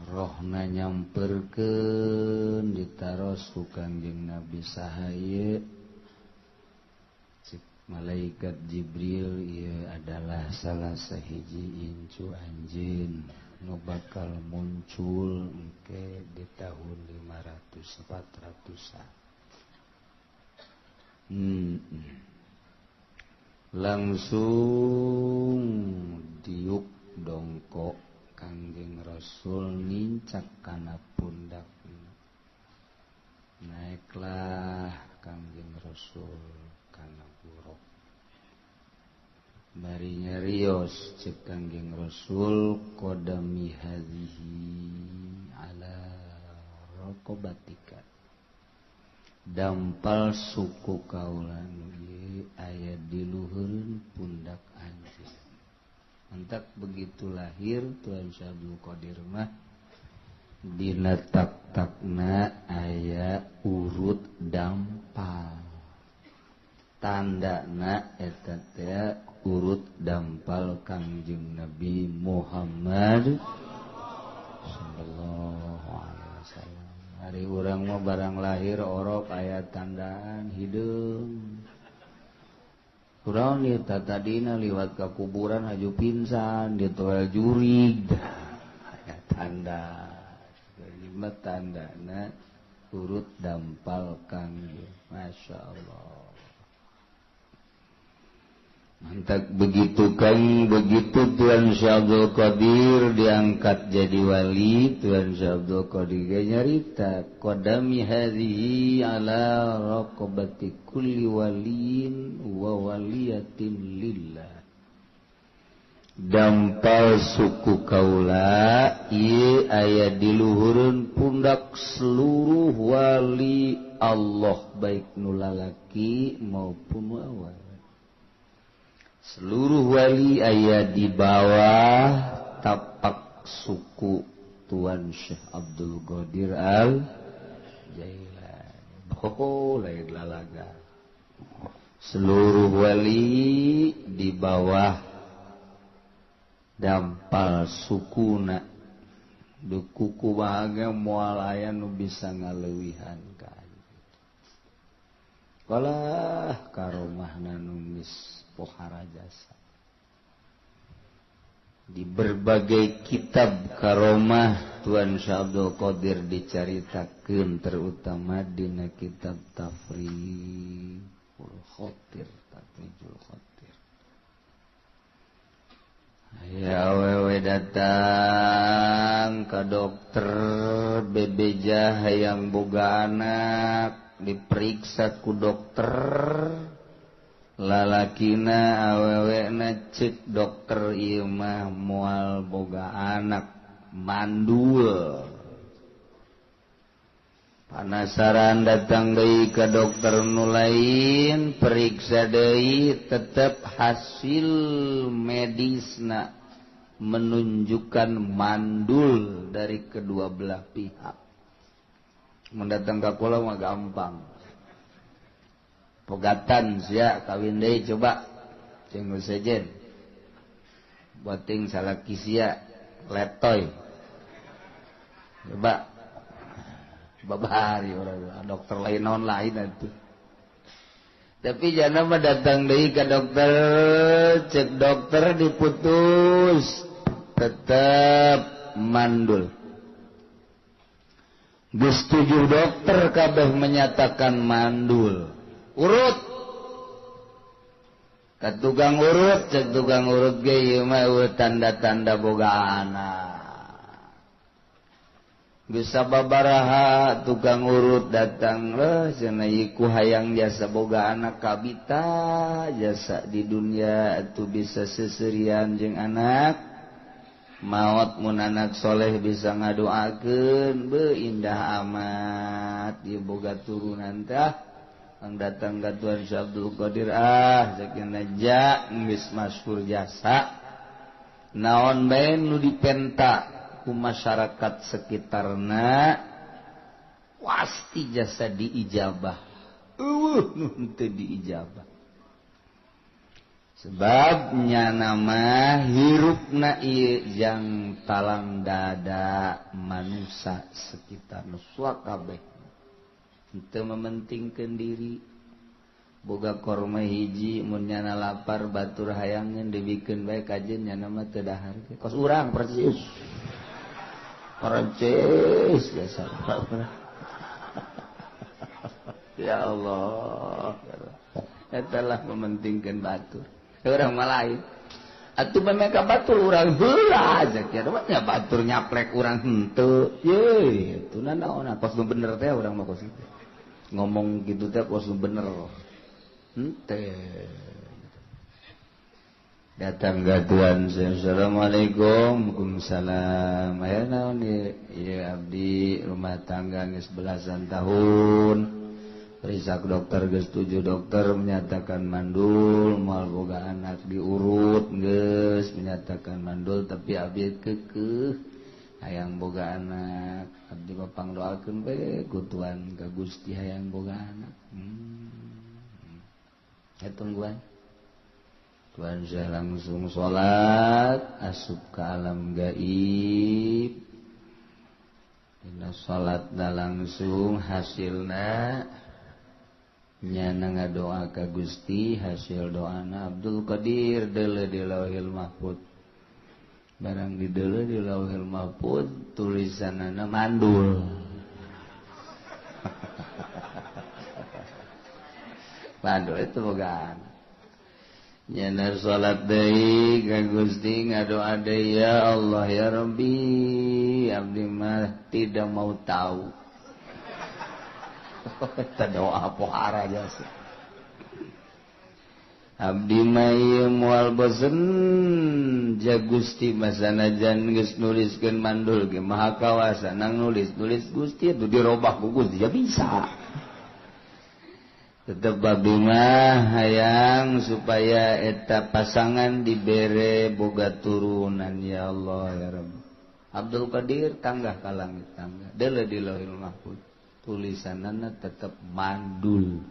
rohna nyamperkeun ditaros ku Kangjeng Nabi sahaye cik malaikat Jibril ieu adalah salah sahiji incu anjeun nu bakal muncul engke di tahun 500 400-an. Langsung diuk dongkok Kangjeng Rasul nincak kana pundakna. Naiklah Kangjeng Rasul kana buruk. Bari nyarios cek Kangjeng Rasul qadami hadhihi ala raqabatika. Dampal suku kaula nu ieu aya di luhureun pundak anjeun. Entak begitu lahir Tuan Syekh Abdul Qadir mah dina tak-takna aya urut dampal. Tandana eta teh urut dampal Kangjeng Nabi Muhammad sallallahu alaihi wasallam. Hari urang mah barang lahir orok aya tandaan hideung. Kurang nih tadina liwat ke kuburan haju pingsan ditoel jurig aya tanda lima tandana urut dampal Kangjeng. Masya Allah. Mantak begitu kang begitu Tuan Syekh Abdul Qadir diangkat jadi wali, Tuan Syekh Abdul Qadir nyarita qadami hadhihi ala raqabati kulli waliyin wa waliyatin lillah. Dampal suku kaula ieu aya di luhureun pundak seluruh wali Allah baik nu lalaki maupun nu awewe. Seluruh wali aya di bawah tapak suku Tuan Syekh Abdul Qadir Al Jailani. Oh, lain lalaga. Seluruh wali di bawah dampal sukuna. Dukuku bahagia moal aya nu bisa ngaleuwihan ka. Kalah karomahna nu geus pohara jasa. Di berbagai kitab karomah Tuan Syekh Abdul Qadir dicaritakeun terutama dina kitab Tafrijul Khatir, Tafrijul Khatir. Aya awewe datang ka dokter bebeja hayang boga anak, diperiksa ku dokter. Lalakina awewena cek dokter ieu mah moal boga anak mandul. Panasaran datang deui ka dokter nu lain, periksa deui tetep hasil medisna menunjukkan mandul dari kedua belah pihak. Mun datang ka kula mah gampang. Pegatan sia kawin deui coba jeung nu sejen. Boting salaki sia letoy. Coba babari urang dokter lain naon lain atuh. Tapi jana mah datang deui ka dokter, cek dokter diputus tetep mandul. Geus 7 dokter kabeh menyatakan mandul. Urut ka tukang urut, cek tukang urut ge ieu mah tanda-tanda boga anak. Bisa babaraha tukang urut datang leuh cenah ieu ku hayang jasa boga anak kabita jasa di dunia atuh bisa seserian jeung anak maot mun anak soleh bisa ngadoakeun beuh indah amat ieu boga turunan tah. Ang datang ka Tuan Syekh Abdul Qadir ah sakinah ja geus masyhur jasa naon bae nu dipenta ku masyarakat sekitarna pasti jasa diijabah. Eueuh nu teu diijabah. Sebabnya nama hirupna ieu jang talang dada manusia sekitar nu kabeh. Henteu mementingkeun diri. Boga korma hiji mun nyana lapar batur hayangeun dibikeun bae kajeun nyana mah teu dahar. Kos urang persis. Persis biasa. Ya Allah. Eta lah mementingkeun batur. Orang malain atuh mereka batur urang heula zakiat mah nya batur nyaplek urang henteu ye atuh naon kos nu bener teh urang mah kos kitu ngomong kitu teh kos nu bener henteu datang ka tuan. Assalamualaikum. Waalaikumsalam. Aya naon ieu abdi rumah tangga geus belasan tahun. Periksa dokter geus 7 dokter menyatakan mandul, moal boga anak diurut geus menyatakan mandul tapi abdi keukeuh hayang boga anak. Abdi mah pangdoakeun we ku Tuhan ka Gusti hayang boga anak. Eta tungguan. Tuhan saya langsung salat asup ke alam gaib. Dina salatna langsung hasilna nyana ngadoa ka Gusti, hasil doana Abdul Qadir deuleu di Lauhil Mahfud. Barang di deuleu di Lauhil Mahfud tulisanana mandul. Mandul itu boga. Nyana salat deui ka Gusti ngadoa deui, ya Allah ya Rabbi, abdi mah tidak mau tahu. Eta doa pohara jasa. Abdi mah ieu moal bosen ja Gusti masanajan geus nuliskeun mandul ge maha kawasa nang nulis-nulis Gusti itu dirobah ku Gusti ya bisa. Tetep abdi mah hayang supaya eta pasangan dibere boga turunan ya Allah ya Rabbi. Abdul Qadir tanggah ka langit tangga deuleu di Lauhil Mahfuz. Tulisanana tetep mandul.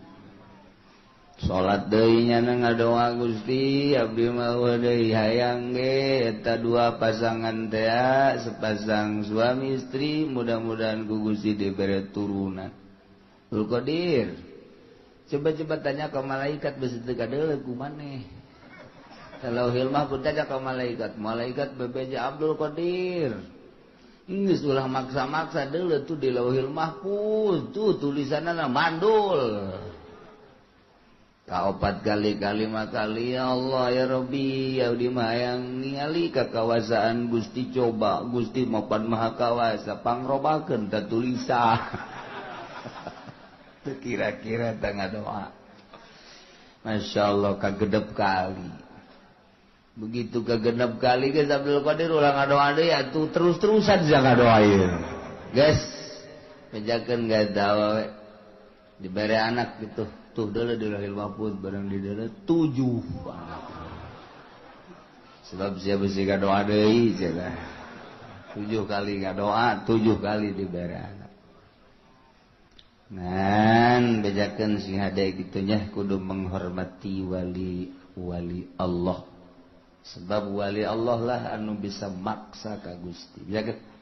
Salat deui nyana ngadoa Gusti abdi mah deui hayang ge eta dua pasangan teh sepasang suami istri mudah-mudahan ku Gusti dibere turunan. Abdul Qadir coba-coba tanya ke malaikat besi teu kadeuleu ku maneh. Lauhil Mahfuz tanya ke malaikat, malaikat bebeja Abdul Qadir. Geus ulah maksa-maksa deuleu tuh di Lauhil Mahfuz tuh tulisanna mandul. Kaopat kali kalima kali ya Allah ya Rabbi abdi mah hayang ningali kakawasaan Gusti coba Gusti mapan maha kawasa pangrobakeun ta tulisan. Teu kira-kira teh ngadoa. Masya Allah kagedep kali. Begitu kegenep kali guys Abdul Qadir ulah ngadoa deui atuh terus-terusan sia ngadoa ieu. Guys, bejakeun gak we. Dibere anak gitu. Tuh deuleu di Lauhil Mahfuz barang di deuleu 7 anak. Sebab sia beusi ngadoa deui cenah. 7 kali ngadoa, 7 kali dibere anak. Ngan bejakeun sing hade kitu nya kudu menghormati wali-wali Allah. Sebab wali Allah lah anu bisa maksa ka Gusti. Bejakeun.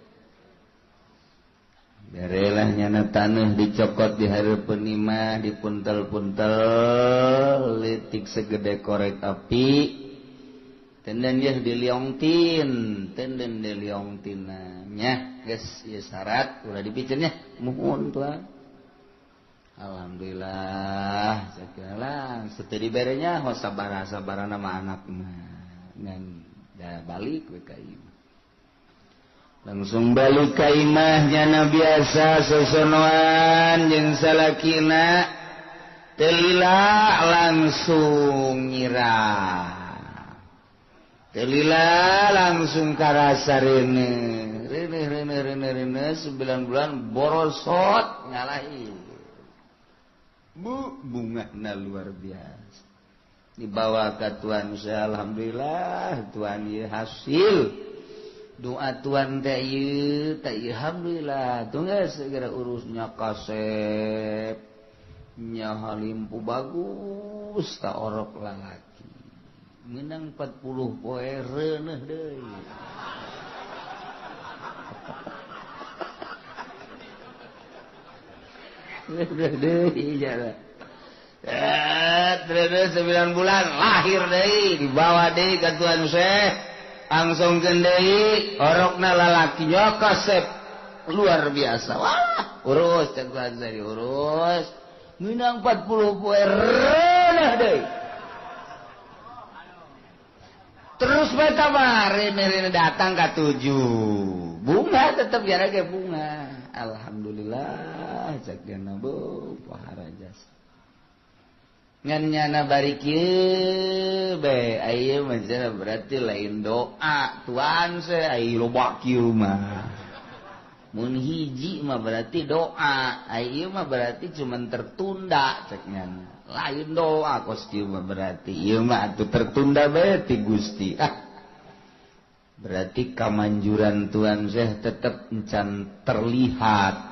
Berelah nyana taneuh dicokot di hareupeun imah dipuntel-puntel leutik segede korek api. Tenden yeuh diliongtin, tenden diliongtina nya geus ieu syarat ulah dipiceun nya muhun tuan. Alhamdulillah sakieu setelah diberenya ho sabaraha-sabarana mah anak mah ngan da balik we ka imah. Langsung balik ka imah nyana biasa sosonoan jeung salakina teu lila langsung nyirah. Teu lila langsung karasa reuneuh. Reuneuh reuneuh reuneuh reuneuh 9 bulan borosot ngalahi. Bu bungana luar biasa. Dibawa ke Tuhan saya alhamdulillah Tuhan ieu hasil doa Tuhan teh ieu teh alhamdulillah tuh geus segera urusnya kasep nya halimpu bagus ta orok lalaki Menang 40 poe reuneuh deui. Reuneuh deui jalan. Reuneuh 9 bulan lahir deui dibawa deui ka Tuan Syekh. Langsungkeun deui orokna lalaki nya kasep luar biasa. Wah, urus cek Tuan Syekh diurus. Menang 40 poe reuneuh deui. Terus beta rene datang ke 7 bunga tetap ya lagi bunga. Alhamdulillah cek dena bu pohara jasa. Ngan nyana bari kieu bae ayeuna mah berarti lain doa tuan se ai loba kieu mah. Mun hiji mah berarti doa, ayeuna mah berarti cuman tertunda cek nyana. Lain doa kos kieu mah berarti ieu mah atuh tertunda bae ti Gusti. Ah. Berarti kamanjuran Tuhan Syekh tetep encan terlihat.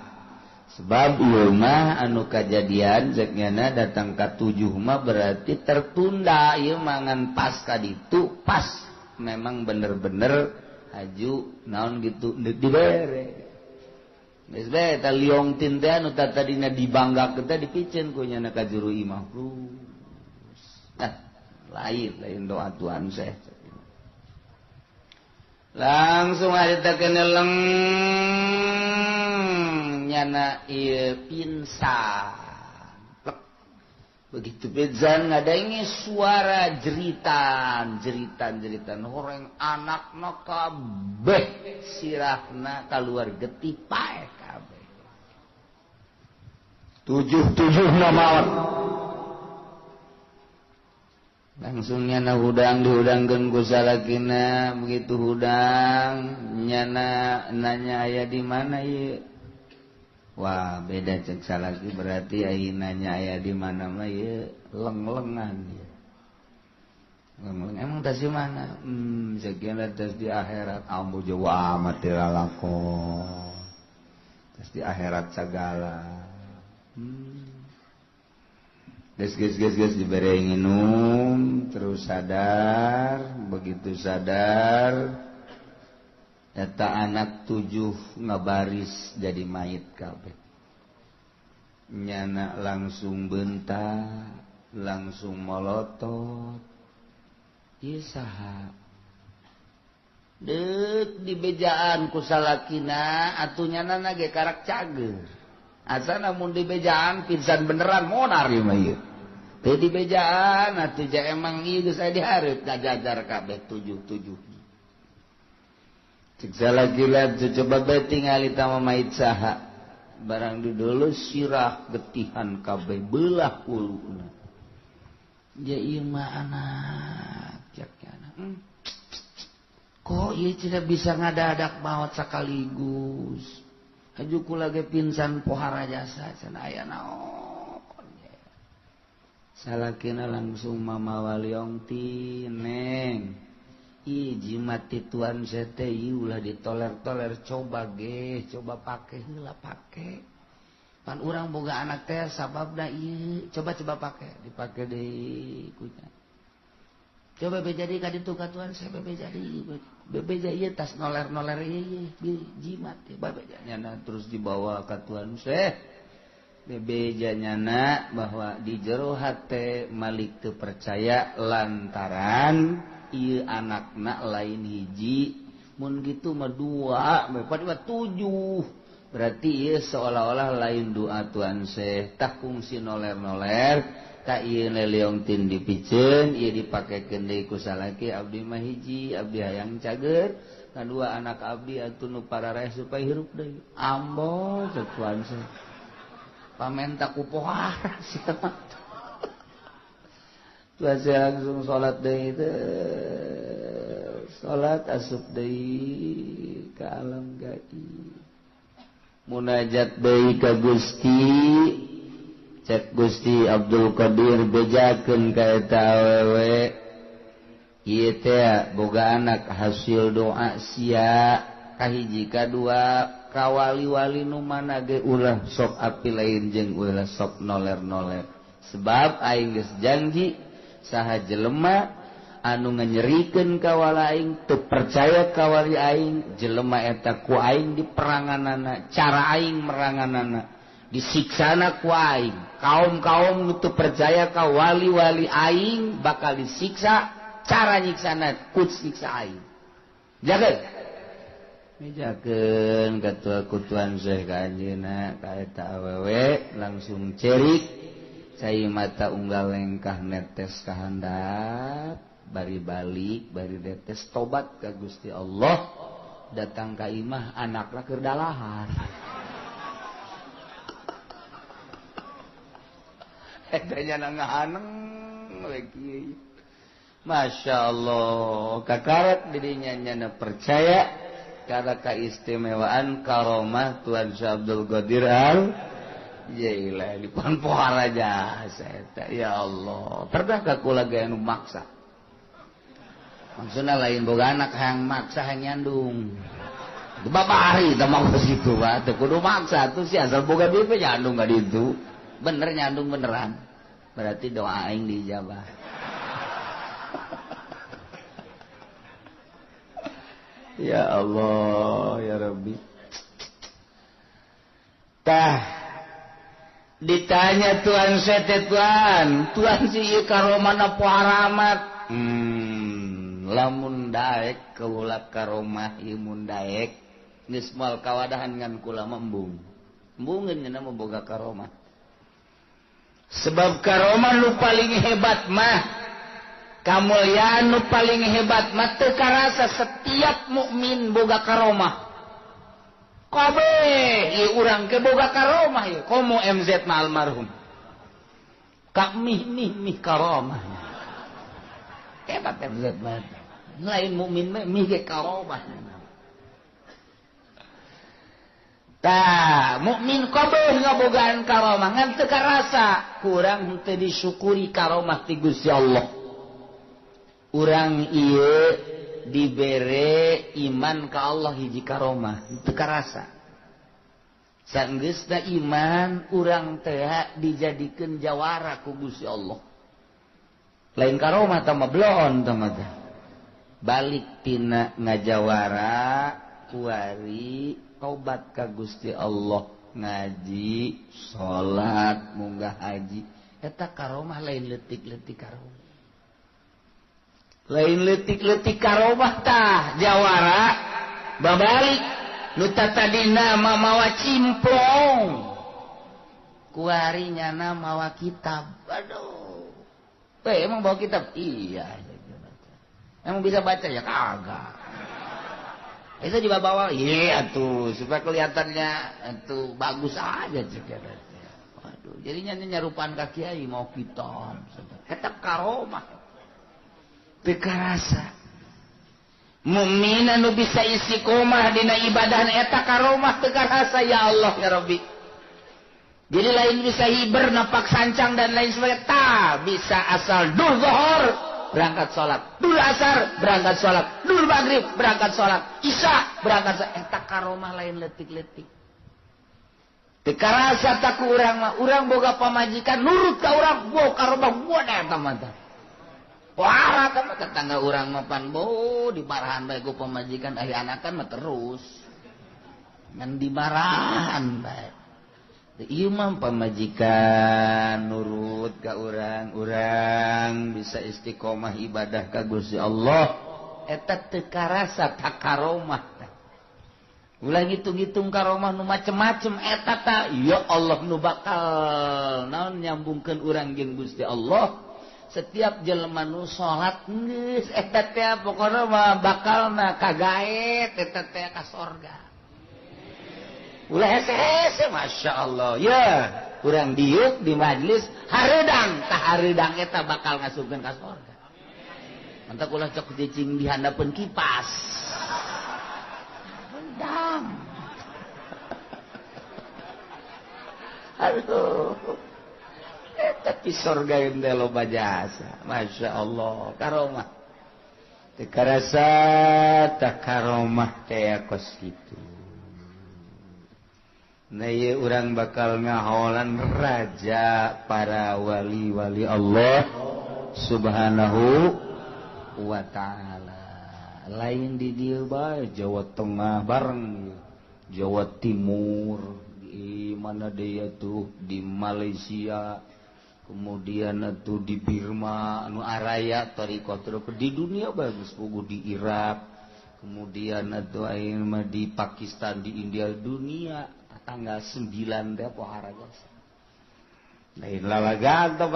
Sebab ieu mah anu kajadian cek nyana datang ka 7 mah berarti tertunda ieu mah ngan pas ka ditu pas memang bener-bener haju naon gitu dibere. Geus bae eta liong tin teh anu tadina dibanggakeun teh dipiceun ku nyana ka juru imah. Nah, lain doa Tuhan Syekh. Langsung harita keneleng nyana ieu pingsan. Plek. Begitu pingsan ngadangi suara jeritan, jeritan horeng anakna kabeh sirahna kaluar getih paeh kabeh. 7-7 maot. Langsung nyana hudang dihudangkeun ku salakina, begitu hudang nyana nanya aya di mana ieu. Wah, beda cek salaki berarti ai nanya aya di mana mah ieu leng-lengan ieu. Leng-leng emang tas di mana? Sekian tas di akhirat ambu jauh amat teu lalakon. Tas di akhirat sagala. Geus dibere nginum terus sadar, begitu sadar eta anak 7 ngabaris jadi mayit kabeh. Nyana langsung bentak, langsung molotot. Ieu saha? Deuk dibejaan ku salakina atuh nyana ge karak cager. Asa namun dibejaan pingsan beneran monar ieu mah ieu. Teu dibejaan atuh ja emang ieu geus aya dihareup ngajajar kabeh 7-7. Cek salakina coba bae tingali tama mayit saha. Barang didulu sirah getihan kabeh belah huluna. Ja ieu mah anak cek anak. Kok ieu tidak bisa ngadadak maot sekaligus. Haju kula ge pingsan pohara jasa cenah aya naon. Salakina langsung mamawa liong ti neng. Ih jimat ti tuan sete ieu ulah ditoler-toler coba ge, coba pake heula pake. Pan urang boga anak teh sababna ieu coba-coba pake, dipake deui kunya. Coba be jadi ka ditu ka tuan saya be jadi bebeja ieu tas noler-noler ieu jimat teh babeja nyana terus dibawa ka tuan Syekh. Bebeja nyana bahwa di jero hate Malik teu percaya lantaran ieu anakna lain hiji mun kitu mah 2 mah 7 berarti ieu seolah-olah lain doa Tuhan Syekh tah kungsi noler-noler ka ieu leleong tin dipiceun ieu dipakekeun deui ku salaki abdi mah hiji abdi hayang cager kadua anak abdi atuh nu parareh supaya hirup deui ambo cek Tuhan Syekh pamenta ku pohara sia mah. Tuan saya langsung salat deui teh salat asup deui ka alam gaib munajat deui ka Gusti cek Gusti Abdul Qadir bejakeun ka eta awewe ieu teh boga anak hasil doa sia kahiji kadua kawali-wali nu mana ge ulah sok api lain jeung ulah sok noler-noler sebab aing geus janji saha jelema anu nganyerikeun ka wali aing teu percaya ka wali aing jelema eta ku aing diperanganana cara aing meranganana disiksana ku aing kaum-kaum nu teu percaya ka wali-wali aing bakal disiksa cara nyiksana ku siksa aing jaga mijakeun katua kutuan Syekh ka anjeunna ka eta awewe langsung cerik cai mata unggal lengkah netes ka handap bari balik bari netes tobat ka Gusti Allah datang ka imah anakna keur dalahar eta nya ngahaneng we kieu Masya Allah kakaret dirinya nyana percaya karena keistimewaan karomah Tuan Syekh Abdul Qadir Al Jailani pon pohara jasa eta ya Allah pernah ka kula ge anu maksa maksudna lain boga anak hayang maksa hayang nyandung bapak hari teh mah kitu bae teu kudu maksa tuh si asal boga duit nyandung ka ditu bener nyandung beneran berarti doa aing diijabah. Ya Allah ya Rabbi. Tah ditanya Tuan sete Tuan, Tuan si ieu karomahna poharamat. Lamun daek kaula karomah ieu mun daek geus moal kawadahan ngan kula mah embung. Embungeun nya mah boga karomah. Sebab karomah nu paling hebat mah kamulyaan nu paling hebat mah teu karasa setiap mukmin boga karomah. Kabeh ieu urang ke boga karomah ieu komo MZ mah almarhum. Ka mih mih mih karomah. Hebat MZ mah. Lain mukmin mah mih ge karomah. Tah, mukmin kabeh ngabogaan karomah ngan teu karasa kurang henteu disyukuri karomah ti Gusti Allah. Urang ieu dibere iman ka Allah hiji karomah teu karasa sanggeusna iman urang teh dijadikeun jawara ku Gusti Allah lain karomah tah mah bloon tah mah balik tina ngajawara kuari tobat ka Gusti Allah ngaji salat munggah haji eta karomah lain leutik-leutik karomah lain leutik-leutik karomah tah jawara babalik nu tatadina mawa cimplong kuari nyana mawa kitab aduh eh emang bawa kitab iya emang bisa baca ya kagak itu dibawa iya tuh supaya kelihatannya itu bagus aja juga. Waduh jadinya nyarupaan ka kiai mau kitab eta karomah teu karasa mukmin anu bisa istiqomah dina ibadah eta karomah teu karasa ya Allah ya Rabbi. Jadi lain bisa hiber napak sancang dan lain sebagainya tah bisa asal dur zuhur berangkat salat, dur asar berangkat salat, dur maghrib berangkat salat, isya berangkat salat eta karomah lain leutik-leutik. Teu karasa tak ku urang mah urang boga pamajikan nurut ka urang bo karomah buat eta mah tah. Wah, kamu tetangga urang mapan bo dimarahan bae ku pamajikan ari anakan mah terus. Ngan dimarahan bae. Ieu mah pamajikan nurut ka urang, urang bisa istiqomah ibadah ka Gusti Allah. Eta teu karasa ta karomah tah. Ulah ngitung-ngitung karomah nu macem-macem eta ta ya Allah nu bakal naon nyambungkeun urang jeung Gusti Allah. Setiap jelema nu salat geus eta teh pokona mah bakalna kagaet eta teh ka sorga. Ulah hese-hese masyaallah. Ya, urang diuk di majelis hareudang tah hareudang eta bakal ngasupkeun ka sorga. Mantak ulah cok cicing di handapeun kipas. Hareudang. Aduh. Tapi sorga yang loba jasa Masya Allah karomah teu karasa tah karomah teh kos kitu. Nah ieu urang bakal ngaholan raja para wali-wali Allah Subhanahu wa ta'ala. Lain di dieu bae, Jawa Tengah bareng, Jawa Timur, di mana dia tuh, di Malaysia, kemudian tuh di Birma, anu araya thariqah di dunia bagus puguh, di Irak, kemudian atuh ayeuna mah di Pakistan, di India, dunia tanggal 9 teh pohara jasa. Lain lalagan teh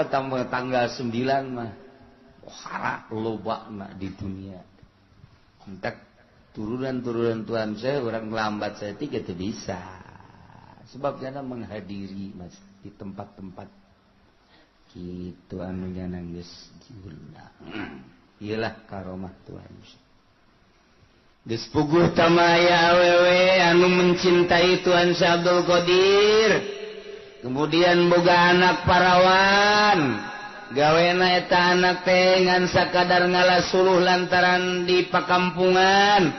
tanggal 9 mah pohara lobana di dunia. Entak turunan-turunan Tuhan saya orang lambat saya tiga itu bisa. Sebab jana menghadiri mas di tempat-tempat gitu anu jana geus diundang. Iyalah karomah Tuhan. Geus puguh tamaya awewe anu mencintai Tuhan Syekh Abdul Qadir. Kemudian boga anak parawan. Gawena eta anak teh ngan sakadar ngalasuluh lantaran di pakampungan.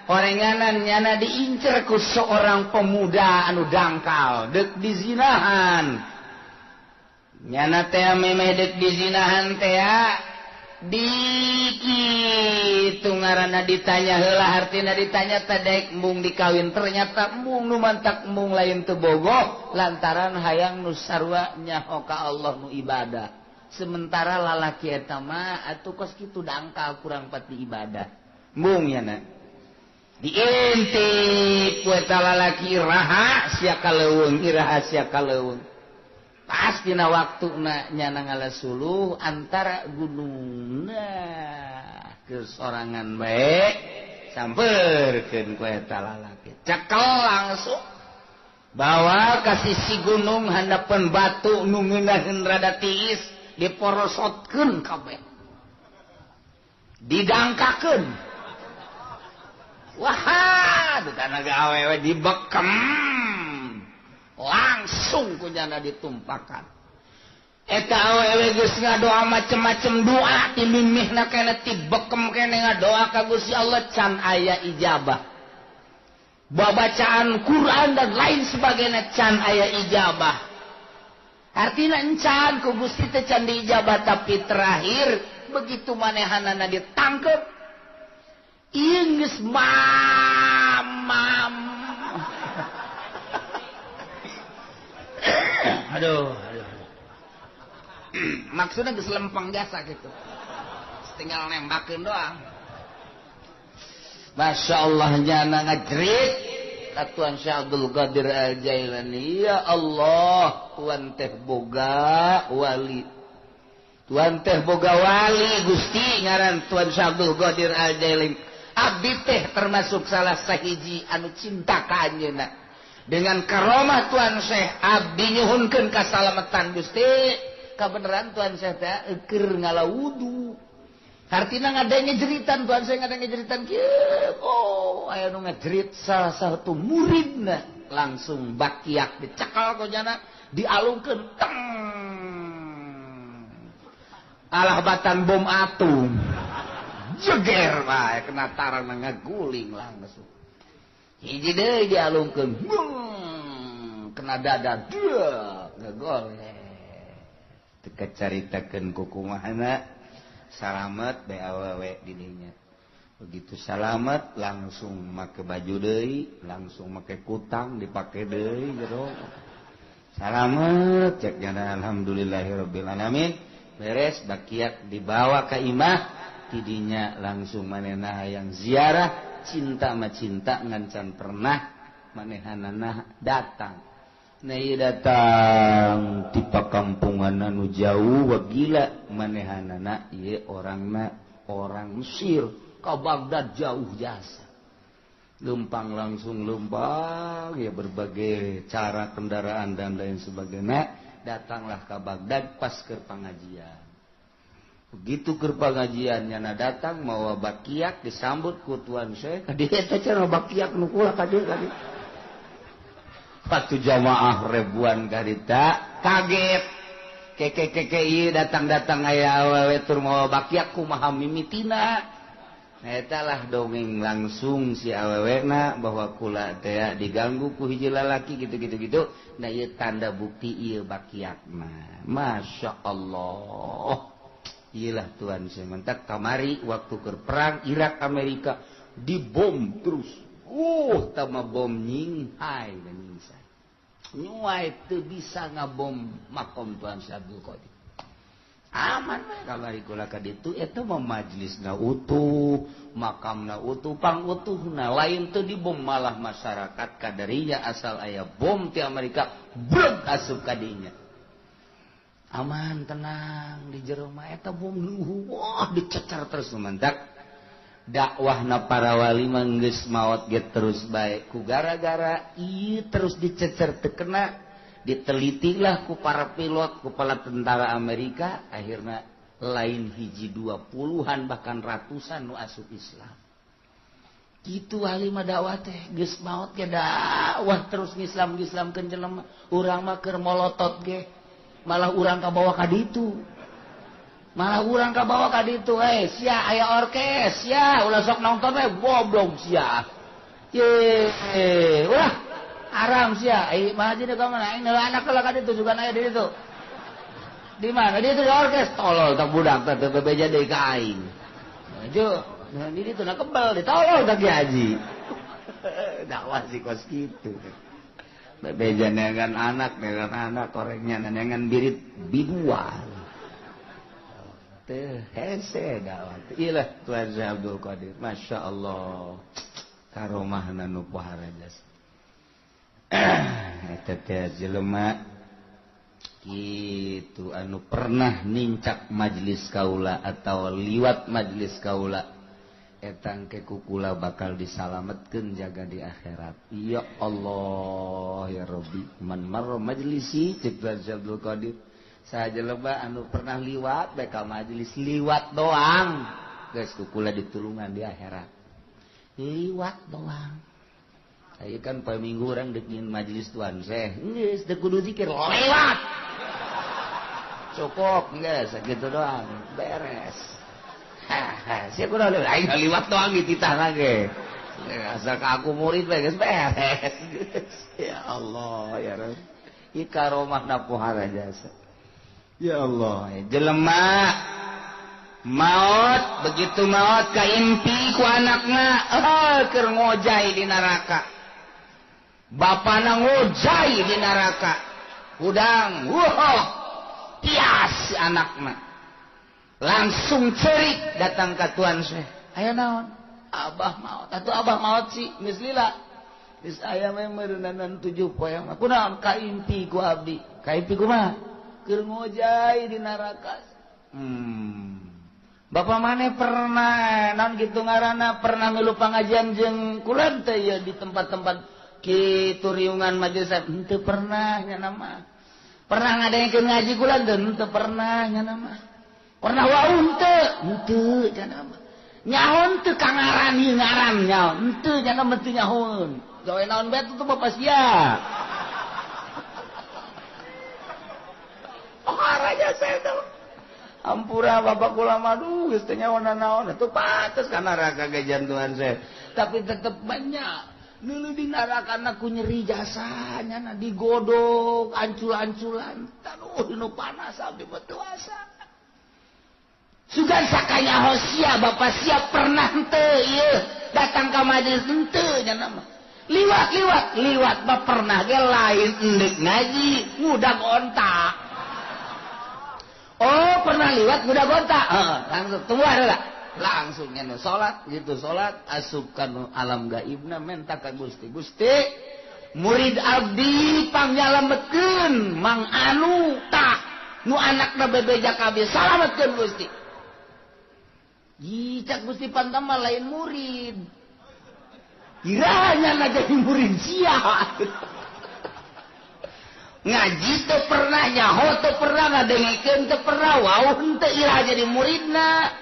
Orenganan nyana diincer ku seorang pemuda anu dangkal deuk dizinahan. Nyana teh memeh deuk dizinahan teh dikitu ngaranna ditanya heula, hartina ditanya teh daek embung dikawin, ternyata embung nu mantak embung lain teu bogoh lantaran hayang nu sarua nyaho ka Allah nu ibadah. Sementara lalaki eta mah atuh kos kitu dangkal kurang pati ibadah. Embung nyana diintip ku eta lalaki iraha sia kaleuweung, iraha sia kaleuweung. Pas dina waktuna nyana ngalasuluh antara gunungna ke sorangan bae sampeurkeun ku eta lalaki. Cekel langsung bawa ka sisi gunung handapeun batu nu ngeunaheun rada tiis diporosotkeun kabeh. Didangkakeun. Wah, kana awewe dibekem. Langsung kunyana ditumpakan. Eta awewe geus ngadoa macem-macem doa ti mimihna keneh ti bekem keneh ngadoa ka Gusti Allah can aya ijabah. Babacaan Quran dan lain sebagainya can aya ijabah. Artina encan ku Gusti teh can diijabah, tapi terakhir begitu manehanana ditangkep ieu geus mamam. Aduh, aduh. Maksudnya geus lempeng jasa gitu. Tinggal nembakeun doang. Masya Allah nyana ngajerit ka Tuhan Syekh Abdul Qadir Al-Jailani, ya Allah, Tuhan teh boga wali. Tuhan teh boga wali Gusti ngaran Tuhan Syekh Abdul Qadir Al-Jailani. Abdi teh termasuk salah sahiji anu cinta ka anjeunna. Dengan karomah Tuhan Syekh abdi nyuhunkeun kasalamatan Gusti. Kabeneran Tuhan Syekh teh keur ngala wudu. Hartina ngadenge jeritan Tuhan Syekh ngadenge jeritan kieu. Oh, aya nu ngajerit salah satu muridna langsung bakiak dicekal ku jana dialungkeun teng. Alah batan bom atom. Jeger bae kena tarang ngaguling langsung. Hiji deui dialungkeun, kena dada, ngegoleh. Teu kacaritakeun ku kumahana, salamet bae awewe di dinya. Begitu salamet langsung make baju deui, langsung make kutang dipake deui jero. Salamet cek jana alhamdulillahirabbil alamin. Beres bakiak dibawa ka imah, tidinya langsung manehna hayang ziarah. Cinta ma cinta ngancan pernah manehanana datang. Nah ieu datang ti pakampungan anu jauh wagila manehanana ieu orangna orang Mesir ka Baghdad jauh jasa. Lempang langsung lempang ya berbagai cara kendaraan dan lain sebagainya, datanglah ke Baghdad pas keur pangajian. Begitu keur pangajian nyana datang mawa bakiak disambut ku Tuan Syekh. Ka dieu teh cenah bakiak nu kula ka dieu ka dieu. Patu jamaah ribuan karita kaget. Keke keke ieu datang-datang aya awewe tur mawa bakiak kumaha mimitina. Nah eta lah dongeng langsung si awewena bahwa kula teh diganggu ku hiji lalaki gitu-gitu gitu. Nah ieu tanda bukti ieu bakiakna. Masya Allah. Iyalah Tuhan sementak kamari waktu keur perang Irak Amerika dibom terus. Tama bom nyinghai dan nyingsai. Nyuai teu bisa ngabom makom Tuhan Syekh Abdul Qadir. Aman mah kamari kula ka ditu eta mah majlisna utuh, makamna utuh, pangutuhna lain teu dibom malah masyarakat kadarinya asal aya bom ti Amerika breg asup ka dinya. Aman tenang di jero mah eta bom wah dicecar terus mantak dakwahna para wali mah geus maot ge terus bae ku gara-gara ieu terus dicecer teu kena ditelitilah ku para pilot ku para tentara Amerika akhirna lain hiji dua puluhan bahkan ratusan nu asup Islam. Kitu wali mah dakwah teh geus maot ge dakwah terus ngislam-ngislamkeun jelema urang mah keur molotot ge malah urang kabawa ka ditu. Malah urang kabawa ka ditu sia aya orkes sia ulah sok nonton we goblok sia. Ye ulah haram sia ai mah haji ka mana aing anak lah ka ditu juga aya di ditu. Di mana di ditu orkes tolol tak budak teh teu bebeja deui ka aing. Maju di ditu na kebal ditolol tak haji. Dakwah sih kos kitu. Bebeja neangan anak orangnya neangan birit biduan. Teh hese dakwah. Ilah Tuhan Syekh Abdul Qadir. Masya Allah. Karomahna nu pohara jasa. Eta teh jelema kitu anu pernah nincak majlis kaula atau liwat majlis kaula. Etang ke kukula bakal disalametkeun jaga di akhirat. Ya Allah ya Rabbi, man marra majlisi cek Tuhan Syekh Abdul Qadir. Saha jelema anu pernah liwat bae ka majelis liwat doang geus kukula ditulungan di akhirat. Liwat doang. Aya kan poe Minggu urang deuk nyin majelis Tuhan Syekh. Geus teu kudu zikir lewat. Cukup geus sakitu doang beres. Sia kudu aing liwat doang dititah ge. Asal ka aku murid bae geus beres. Ya Allah ya Rabb. Ieu karomahna pohara jasa. Ya Allah, jelema maot begitu maot kaimpi ku anakna keur ngojay di neraka. Bapana ngojay di neraka. Hudang, wah, tias anakna. Langsung cerik datang ke Tuhan Syekh. Aya naon? Abah maot. Atuh abah maot sih, geus lila. Geus aya mah meureunanan 7 poe mah. Kunaon kaimpi ku abdi? Kaimpi kumaha? Keur ngojay di neraka. Bapak maneh pernah naon kitu ngaranna pernah milu pangajian jeung kula teh ya di tempat-tempat kitu riungan majelis henteu pernah nya nama. Pernah ngadengkeun ngaji kula teh henteu pernah nya nama. Pernah wau henteu henteu nya nama. Nyaho teu ka ngaran ieu ngaran nyaho henteu nya nama teu nyahoeun. Gawe naon bae tuh bapak sia. Raja saya tuh ampura bapak kula mah geus teu nyaho naon atuh pantes ka neraka ge jantuhan saya. Tapi tetep banyak nulu di neraka ku nyeri jasanya na digodok ancul-anculan taduh nu panas abdi mah teu asa. Sugan sakanyaho sia bapak sia pernah henteu ieu datang ka majelis henteu nya mah. Liwat-liwat liwat mah pernah ge lain endek ngaji ngudag onta. Oh pernah liwat ngudag onta, langsung tunggu ada langsung nyanu salat gitu salat asupkan alam gaibna menta ka Gusti. Gusti murid abdi pangyalametkeun mang anu tah nu anakna bebeja kabeh salametkeun Gusti. Cak Gusti pantama lain murid. Kiranya na jadi murid sia. Ngaji teu pernah nyaho teu pernah ngadengekeun teu pernah wau henteu ira jadi muridna.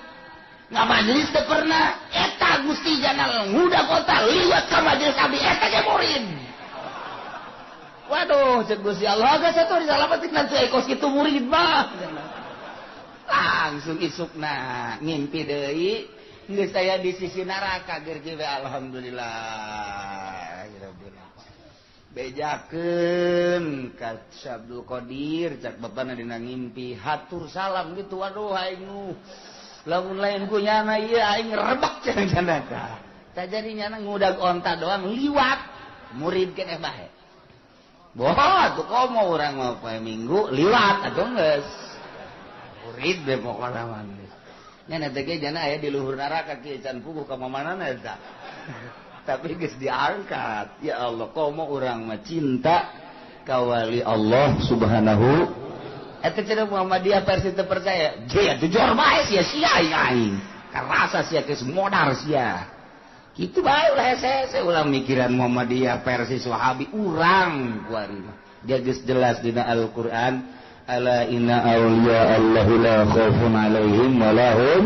Ngamajelis teu pernah eta Gusti jana ngudag kota liwat ka majelis abdi eta ge murid. Waduh cek Gusti Allah geus atuh disalametkeun teu kos kitu murid mah. Langsung isukna ngimpi deui geus aya di sisi neraka geur ge alhamdulillah. Bejakeun ka Abdul Qadir cak bapana dina ngimpi hatur salam gitu waduh aing nu lamun lain ku nyana ieu aing rebek cenah cenah tah. Tah jadi nyana ngudag onta doang liwat murid keneh bae. Boh atuh komo urang mah poe Minggu liwat atuh geus. Murid be pokona mah geus. Nyana teh ge jana aya di luhur neraka kieu can puguh ka mamanana eta. Tapi geus diangkat. Ya Allah, komo urang mah cinta ka wali Allah Subhanahu. Eta cenah Muhammadiyah versi teu percaya. Ge atuh jor bae sia sia aing. Karasa sia geus modar sia. Kitu bae ulah hese-hese ulah mikiran Muhammadiyah versi Wahabi urang kuari mah. Dia geus jelas dina Al-Qur'an, ala inna auliya Allahi la khaufun alaihim wa lahum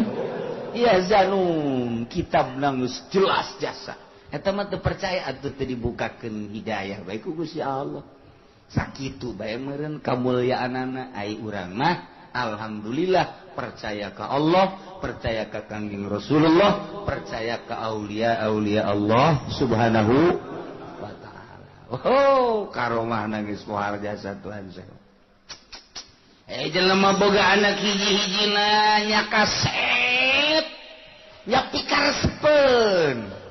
yahzanun. Kitabna geus jelas jasa. Eta mah teu percaya atuh teu dibukakeun hidayah bae ku Gusti Allah. Sakitu bae meureun kamulyaanana ai urang mah alhamdulillah percaya ka Allah, percaya ka Kangjeng Rasulullah, percaya ka aulia-aulia Allah Subhanahu wa taala. Oh, karomahna geus pohar jasa Tuhan saya. Jelema boga anak hiji-hijina nya kasep, nya pikaresepeun.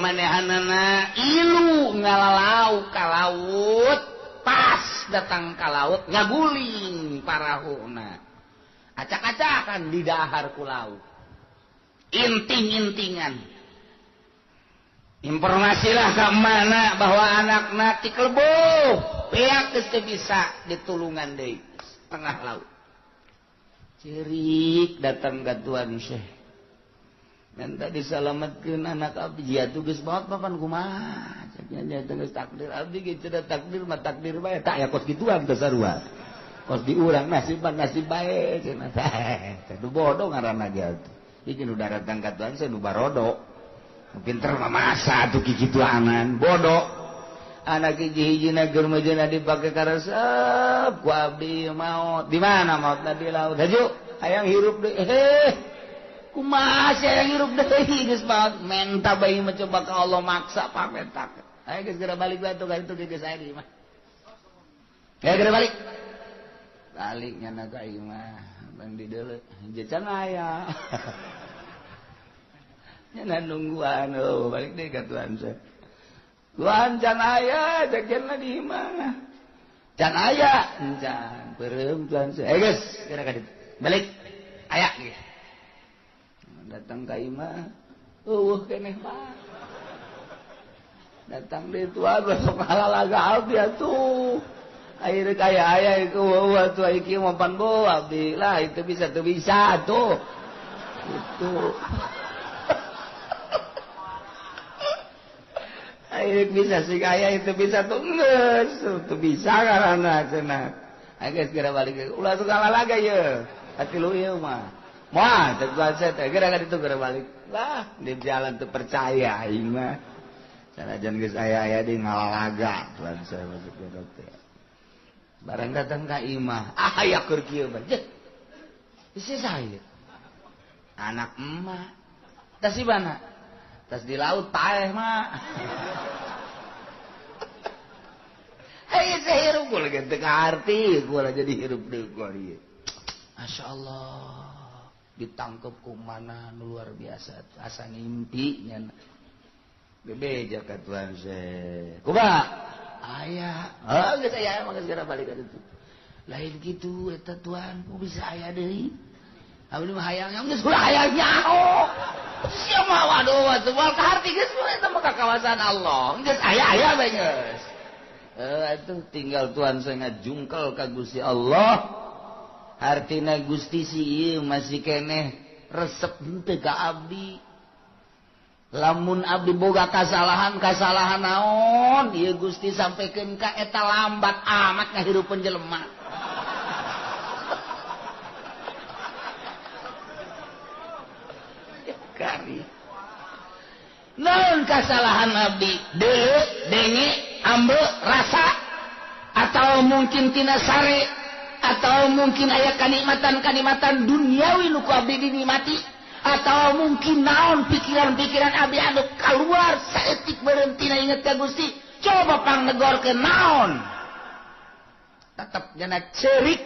Manehanana ilu ngalalau ka laut, pas datang ka laut ngaguling parahuna. Acak-acakan di dahar ku laut. Inting-intingan. Informasilah ka mana bahwa anakna tikelbuh, pihak geus teu bisa ditulungan deui tengah laut. Cerik datang ka Tuan Syekh. Minta disalamatkeun anak abdi ya tuh geus maot papan kumaha cek nya geus takdir abdi ge cenah takdir mah takdir bae tak ya kos kituan teh sarua kos di urang nasib nasib bae cenah teh nu bodoh ngaranna ge atuh iki nu daratang ka Tuhan saya nu barodo pinter mah masa atuh kikituanan bodoh anak hiji-hijina keur meujeuhna dipake karesep ku abdi maot di mana maotna di laut haju hayang hirup deui heh kumaha sia yang hirup deui geus maot menta bae mencoba ka Allah maksa pamentak ayo geus geura balik bae atuh ka ditu geus aya di imah ya geura balik balik nyana ka imah bang di deuleu can aya nyana nungguan oh balik deui ka Tuhan saya Tuhan can aya jagenna di imah can aya can peureum Tuhan saya geus geura ka ditu balik aya geus datang ka imah eueuh keneh mah datang deui tuan besok halalaga abdi atuh ayeuna kaya aya ieu eueuh atuh ieu mah pan bo abdi lah itu bisa teu bisa atuh gitu ayeuna bisa sih aya itu bisa tuh geus teu bisa karana cenah ayo geus geura balik ulah suka lalaga ieu ati lu ieu mah wah, teguhan saya geura ka ditu geura balik. Lah, di jalan teu percaya aing mah. Sanajan geus aya-aya di ngalalaga tuan saya masuk ke teh. Barang datang ka imah, ah aya keur kieu bae. Isi saya. Anak emak. Tas di mana? Tas di laut paeh mah. Hei, saya hirup gua lagi teu kaarti, gua jadi hirup deui gua ieu. Masyaallah. Ditangkep ku mana luar biasa asa ngimpi nya bebeja ka Tuhan se kumaha aya heuh geus aya mah geus geura balik ka ditu lain kitu eta Tuhan ku bisa aya deui abdi mah hayang geus ulah hayang nyaho sia mah waduh atuh moal kaharti geus eta mah ka kawasan Allah geus aya aya bae geus atuh tinggal Tuhan saya ngajungkel ka Gusti Allah. Artina Gusti si ieu masih keneh resep henteu ka abdi. Lamun abdi boga kasalahan naon ieu Gusti sampaikan ka eta lambat amat ngahirupeun jelema. Kari. Naon kasalahan abdi? Deuleu, denge, ambe, rasa atau mungkin tina sare atau mungkin aya kanikmatan-kanikmatan duniawi nu ku abdi dinikmati Atau mungkin naon pikiran-pikiran abdi anu keluar saeutik berhenti inget ka Gusti. Coba pangnegorkeun naon. Tetep nyana cerik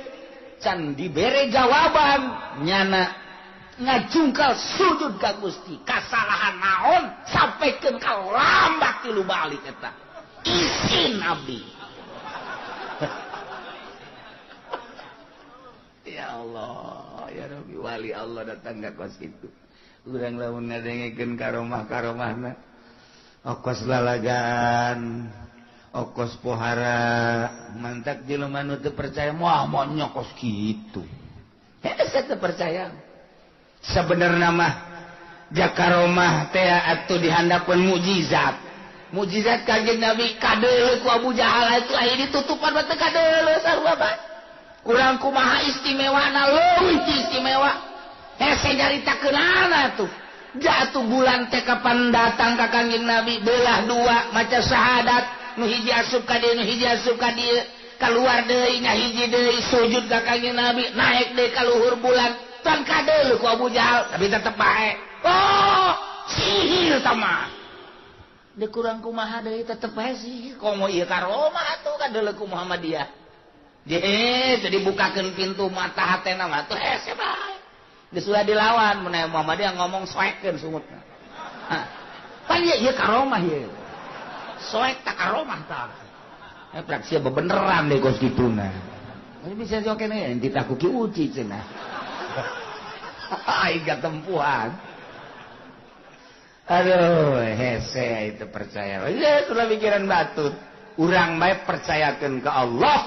can dibere jawaban nyana ngajungkal sujud ka Gusti. Kasalahan naon sampaikan ka lambat tilu balik eta. Isin abdi. Ya Allah, ya Rabbi, wali Allah datang ka kos itu. Urang lamun ngadengekeun karomah-karomahna. Okos lalagan, okos pohara, mantak jelema nu teu percaya moal moal kos kitu. Hese teu percaya. Sebenarna mah jakaromah teh atuh dihandapeun mukjizat. Mukjizat Kanjeng Nabi kadeuleu ku Abu Jahal itu aya ditutupan bae teu kadeuleu sarua bae. Kurang kumaha istimewana leuwih istimewa. Hese nyaritakeunana tuh. Jatuh bulan teh kapan datang ka Kanjeng Nabi belah dua maca syahadat nu hiji asup ka dieu nu hiji asup ka dieu kaluar deui ngahiji deui sujud ka Kanjeng Nabi naik deui ka luhur bulan tan kadeuleu ku Abu Jahal tapi tetep bae. Oh, sihir tah mah. Deui kurang kumaha deui tetep bae sihir. Komo ieu karomah atuh kadeuleu ku Muhammadiyah. Jadi dibukakan pintu mata hatena mah tuh hese bae. Geus ulah dilawan mun aya Muhammadiyah ngomong soekeun sungutna. Hah. Pan ieu ieu karomah ieu. Soek tak karomah tah. Eh praksi bebeneran deh kos kituna. Ini bisa joke nih enti ku Ki Uci cenah. Aing tempuhan. Aduh, hese itu percaya. Ya sudah pikiran batur. Urang bae percayakeun ke Allah,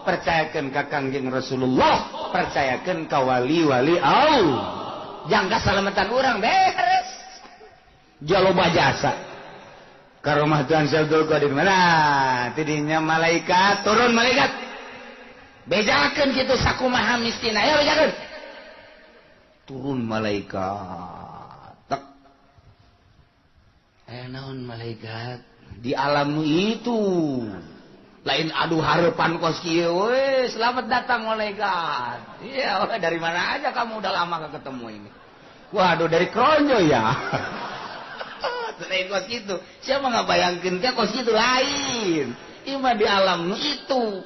percayakan ke Kangjeng Rasulullah, percayakan ke wali-wali Allah. Jangka salamatan urang beres. Jaloba jasa. Karomah Tuhan Syekh Qadir mana? Tidinya malaikat turun malaikat. Bejakeun kitu sakumaha mistina. Ya bejakeun. Turun malaikat. Tek. Naon malaikat di alam itu. Lain aduh harapan kos kieu we, selamat datang malaikat. Iya, dari mana aja kamu udah lama gak ketemu ini. Waduh dari Kronjo ya. Lain kos kitu. Siapa nggak bayangkeun teh kos kitu lain. Ieu mah di alam itu.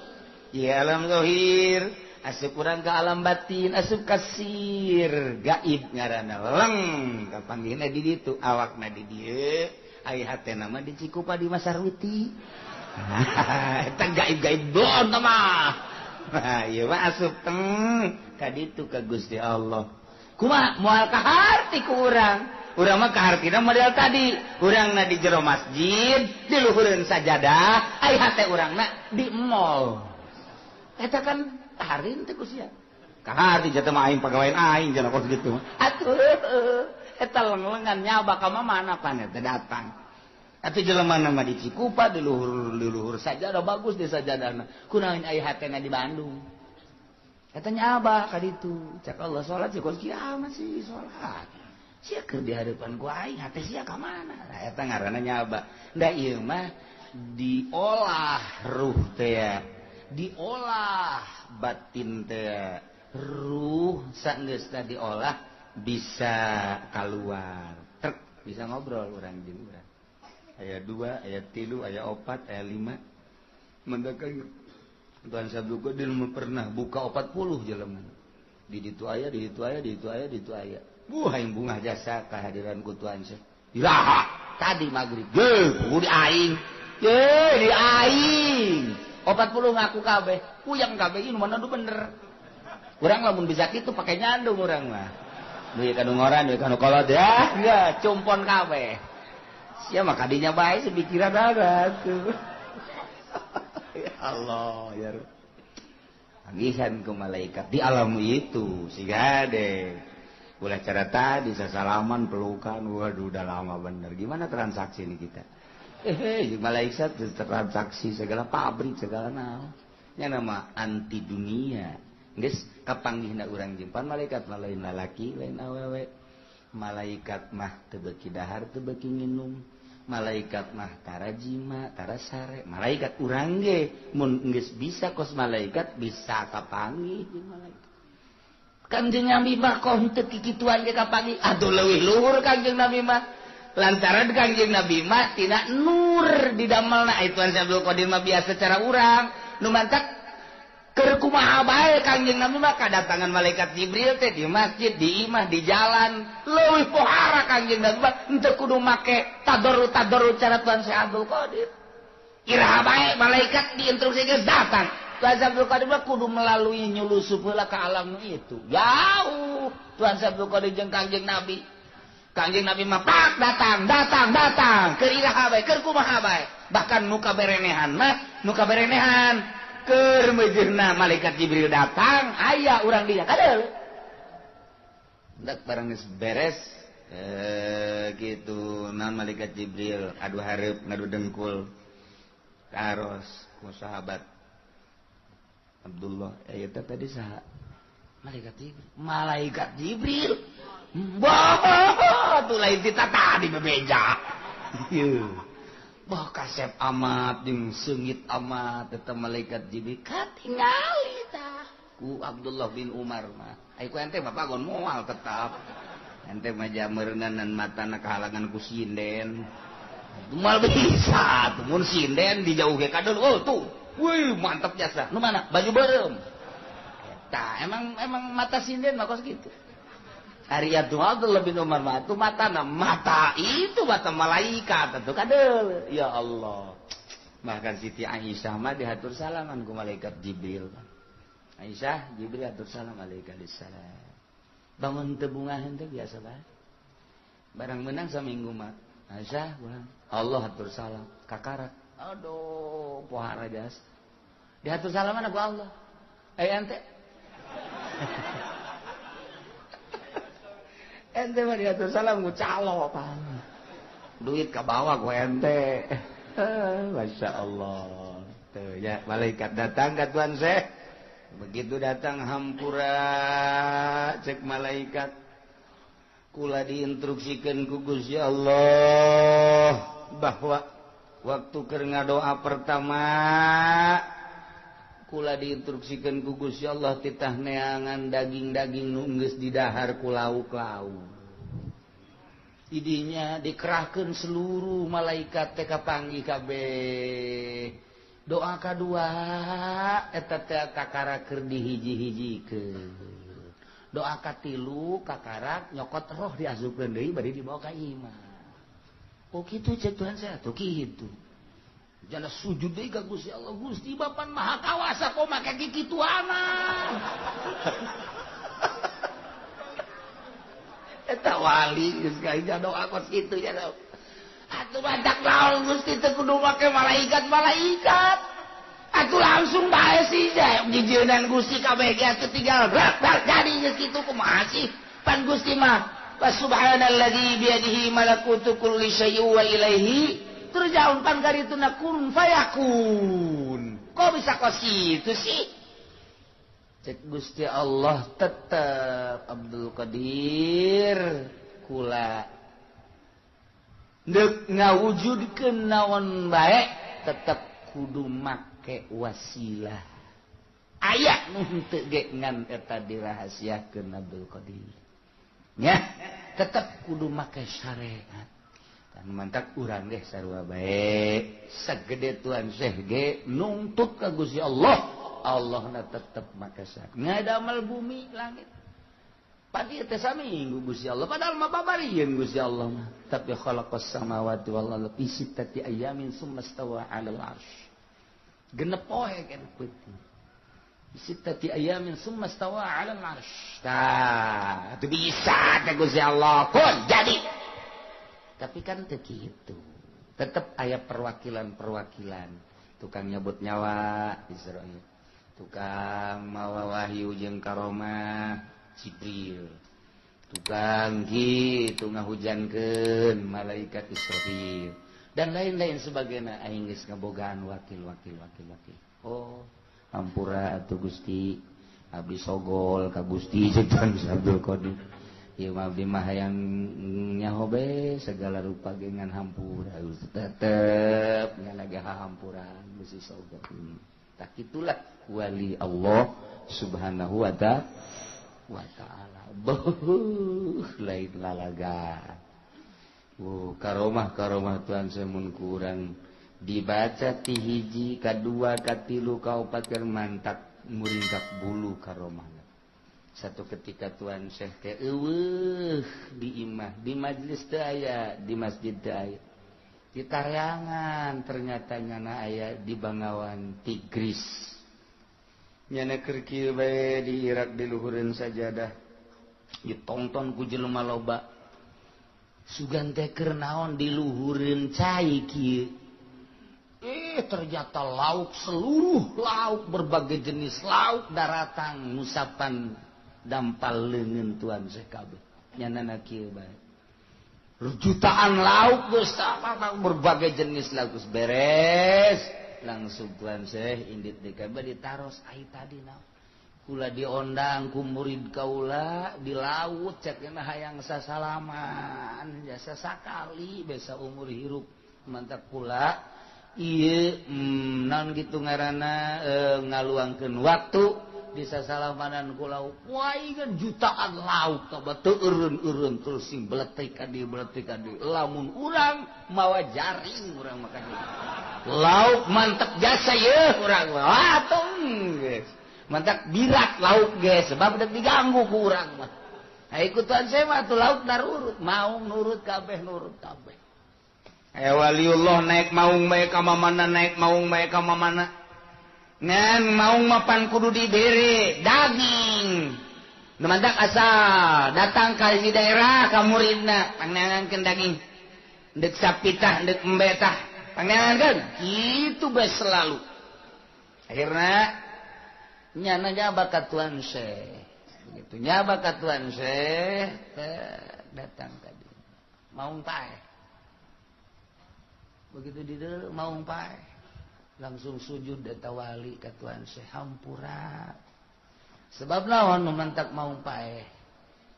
Ya alam zahir, asup urang ke alam batin, asup kasir, gaib ngaranna leng kapanggihna di ditu, awakna di dieu, ai hatena mah di Cikupa di Masarwiti. Eta gaib-gaib doon mah. Nah, ieu mah asup teng ka ditu ka Gusti Allah. Kumaha moal kaharti ku urang. Urang mah kahartina model tadi. Urangna di jero masjid, di luhureun sajadah, ai hate urangna di mall. Eta kan kaharti teh ku sia. Kaharti jatuh mah aing pagawean aing cenah kos kitu. Atuh eta leng-lengan nyaba ka mana pan eta datang. Atuh jelema mah di Cikupa di luhur sajadah bagus di sajadahna. Kunaon aya hatena di Bandung. Katanya abah ka ditu. Cak Allah salat sih kos kiamat sih salat. Sia keur di hadapan ku aing hate sia ka mana? Nah eta ngaranna nyaba. Da ieu mah diolah ruh teh. Diolah batin teh. Ruh saenggeusna diolah bisa keluar. Trek bisa ngobrol urang jeung urang. Ayat 2, ayat 3, ayat 4, ayat 5. Mendakan Tuhan Sabtu Qadir pernah buka 40 jelema. Di ditu aya, di ditu aya, di ditu aya, di ditu aya. Buah yang bunga jasa kehadiran ku Tuhan Syekh. Iraha tadi maghrib. Ye, di aing. Ye, di aing. 40 ngaku kabeh. Puyeng kabeh ieu mana nu bener. Urang lamun bisa kitu pake nyandung urang mah. Duit kanu ngoran, duit kanu kolot ya. Ya, cumpon kabeh. Sia mah kadinya bae sepikiran ada tuh. Ya Allah ya Rabb. Panggihan ke malaikat di alam itu siga deh. Ulah cara tadi sasalaman pelukan, waduh udah lama bener. Gimana transaksi ini kita? Malaikat transaksi segala pabrik segala naon. Nya nama anti dunia. Geus kapanggihna urang jempan malaikat mah lain lalaki lain awewe. Malaikat mah teu beuki dahar teu beuki nginum. Malaikat mah tara jima tara sare. Malaikat urang ge mun geus bisa kos malaikat bisa kapanggih jeung malaikat. Kangjeng Nabi mah kok henteu kikituan ge kapanggih. Aduh leuwih luhur Kangjeng Nabi mah. Lantaran Kangjeng Nabi mah tina nur didamelna. Tuan Syekh Abdul Qadir mah biasa cara urang. Nu mantak keur kumaha bae Kangjeng Nabi mah kadatangan malaikat Jibril teh di masjid, di imah, di jalan. Leuwih pohara Kangjeng Nabi mah henteu kudu make tadarru-tadarru cara Tuan Syekh Abdul Qadir. Iraha bae malaikat diinstruksi geus datang. Tuan Syekh Abdul Qadir mah kudu melalui nyulusup heula ka alam itu. Jauh Tuan Syekh Abdul Qadir jeung Kangjeng Nabi. Kangjeng Nabi mah pak datang, datang, datang. Keur iraha bae, keur kumaha bae. Bahkan nu kaberenehan mah, nu kaberenehan keur meujeuhna malaikat Jibril datang, aya urang dia kadeul. Dak barang geus beres gitu naon malaikat Jibril adu hareup ngadu dengkul. Karos ku sahabat Abdullah, eta tadi saha? Malaikat Jibril. Malaikat Jibril. Wah, tuh lain tita tadi bebeja. Bah kasep amat jeung seungit amat eta malaikat Jibril katingali tah ku Abdullah bin Umar mah. Ai ku ente bapak gon moal tetap. Ente mah jameureunnan matana kahalangan ku sinden. Moal bisa, tuh mun sinden dijauh ge kadul. Oh tuh. Wih, mantap jasa. Nu mana? Baju beureum. Eta emang mata sinden mah kos kitu. Ari Abdullah bin Umar mah tuh matana mata itu mata malaikat atuh kadeul. Ya Allah. Bahkan Siti Aisyah mah dihatur salaman ku malaikat Jibril. Aisyah, Jibril hatur salam alaika salam. Bangun teu bungaheun teh biasa bae. Barang menang saminggu mah. Aisyah, Allah hatur salam kakarak. Aduh, pohara jas. Dihatur salaman ku Allah. Ente. Ente mah diatur salam ku calo pan. Duit ka bawah ku ente. Masya Allah. Tuh ya, malaikat datang ka Tuan Syekh. Begitu datang hampura cek malaikat. Kula diinstruksikeun ku Gusti Allah bahwa waktu keur ngadoa pertama kula diinstruksikeun ku Gusti Allah titah neangan daging-daging nu geus didahar ku lauk-lauk. Idinya dikerahkeun seluruh malaikat teh kapanggih kabeh. Doa kadua eta teh kakara keur dihiji-hijikeun. Doa katilu kakarak nyokot roh diasupkeun deui bari dibawa ka imah. Oh kitu cek Tuhan saya tuh kitu. Jana sujud deui ka Gusti Allah, Gusti Bapan Maha Kawasa kok make kikituanan. Eta wali geus ka doa kos kitu ya. Atuh badak naon Gusti teu kudu make malaikat-malaikat. Atuh langsung bae sih jijeunan Gusti kabeh ge atuh tinggal brak brak jadi geus kitu kumaha sih? Pan Gusti mah subhanalladzi biyadihi malakutu kulli syai'in wa ilaihi turja'un pan karituna kun fayakun. Kok bisa kos kitu sih? Cek Gusti Allah tetep Abdul Qadir kula deuk ngawujudkeun naon bae tetep kudu make wasilah. Aya nu henteu ge ngan eta dirahasiakeun Abdul Qadir. Nya tetep kudu make syariat. Dan mantak urang ge sarua bae sagede Tuan Syekh ge nungtut ka Gusti Allah. Allahna tetep make syariat. Ngadamel bumi langit. Pagi teh saminggu Gusti Allah padahal mah babarieun Gusti Allah mah. Tapi khalaqas samawati wal arda fi sittati ayamin summa stawa 'alal 'arsy. Genep poe kan peuting. Sittati ayamin summa stawa 'alal 'arsy. Tah, itu bisa teh Gusti Allah kun jadi. Tapi kan teu kitu. Tetep aya perwakilan-perwakilan. Tukang nyebut nyawa Israil. Tukang mawa wahyu jeung karomah Jibril. Tukang kitu ngahujankeun malaikat Israfil dan lain-lain sebagainya. Aing geus ngabogaan wakil. Oh, hampura atuh Gusti, abdi sogol ka Gusti Sultan Abdul Qadir. Ieu mah abdi mah hayang nyaho be segala rupa ge ngan hampura tetep ngan lagi hahampuran bisi sogol. Tah kitulah wali Allah Subhanahu wa ta'ala. wa ta'ala. Beuh lain lalaga. Karomah karomah Tuhan semun kurang dibaca ti hiji kadua katilu kaopat keur mantak muringkak bulu karomah. Satu ketika Tuhan Syekh teh eueuh di imah, di majelis teu aya, di masjid teu aya. Di Taryangan ternyata nyana aya di Bangawan Tigris. Nyana keur kieu bae di Irak di luhureun sajadah. Ditonton ku jelema loba. Sugan teh keur naon di luhureun cai kieu. Ternyata lauk seluruh lauk berbagai jenis lauk daratang ngusapan dampal leungeun Tuhan Syekh kabeh. Nyanana kieu bae. Jutaan lauk geus berbagai jenis lauk geus beres. Langsung Tuhan Syekh indit deui kabeh ditaros ai tadi naon. Kula diondang ku murid kaula di laut cek hayang sasalaman jasa sakali besa umur hirup mantap kula ieu naon kitu ngaranna ngaluangkeun waktu di sasalamanan ku lauk wae jutaan lauk tah teu eureun-eureun terus sing beletik ka dieu lamun urang mawa jaring urang mah lauk mantep jasa yeuh urang mah atuh geus mantak birak lauk ge sebab udah diganggu ku urang mah. Nah, ikutan saya mah tuh lauk narurut, maung nurut kabeh nurut kabeh. Aya waliullah naik maung bae ka mamana naik maung bae ka mamana. Ngan maung mah pan kudu dibere daging. Nu mantak asal datang ka di daerah ka muridna pangneangankeun daging. Deuk sapitah deuk embe tah pangneangankeun. Kitu bae selalu. Akhirna nyana nyaba ka Tuan Syekh begitu nyaba ka Tuan Syekh datang tadi maung paeh begitu di maung paeh langsung sujud eta wali ka Tuan Syekh hampura sebab naon nu mantak maung paeh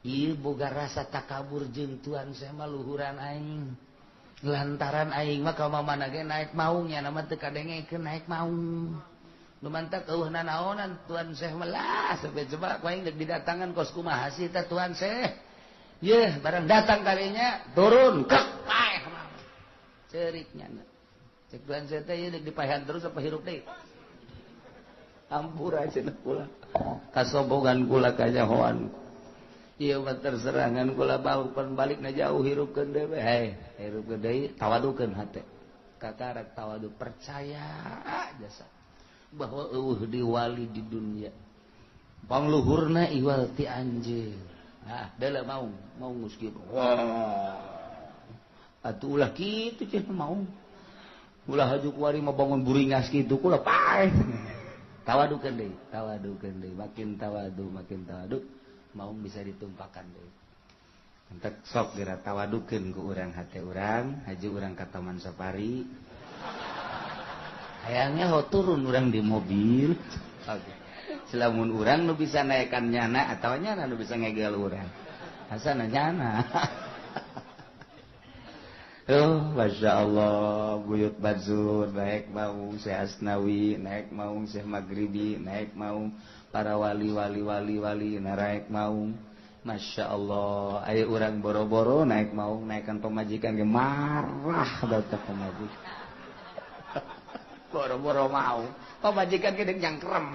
ieu boga rasa takabur jeung Tuan Syekh mah luhuran aing lantaran aing mah ka mamana ge naik maung nya mah teu kadengekeun naik maung. Lumantak eueuh nanaonan Tuan Syekh melah sampai coba ku aing deuk didatangan kos kumaha sih tah Tuan Syekh. Yeuh barang datang kalinya turun kek paeh ceurik nya. Cek Tuan Syekh teh ieu deuk dipaehan terus apa hirup deui. Ampura cenah kula. Kasobogan kula kanyahoan. Ieu mah terserangan kula bau pan balikna jauh hirupkeun deui we. Hei, hirupkeun deui tawadukeun hate. Kakarak tawadu percaya jasa. Bahwa eueuh di wali di dunia pangluhurna iwal ti anjeun. Nah, deuleu maung, maung geus kieu. Wah. Atuh ulah kitu cenah maung. Ulah haju kuari mah bangun buringas kitu kula paeh. Tawadukeun deui, tawadukeun deui, makin tawadu, maung bisa ditumpakan deui. Entek sok geura tawadukeun ku urang hate urang, haju urang ka Taman Safari. Hayangnya ho turun urang di mobil. Oke. Selamun urang nu bisa naekan nyana atau nyana nu bisa ngegel urang. Asana nyana. Oh, Masya Allah, Buyut Batsur naik maung Syekh Asnawi, naik maung Syekh Maghribi, naik maung para wali wali wali wali naik maung. Masya Allah, ayo urang boro-boro naik maung naikkan pemajikan ge marah baca pemajikan. Boro-boro mau pemajikan gede nyangkrem.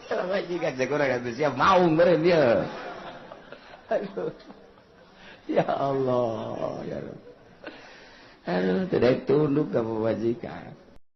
Pemajikan saya kurang siap maung beren dia. Aduh. Ya Allah, ya Rabb. Aduh, tidak tunduk ke pemajikan.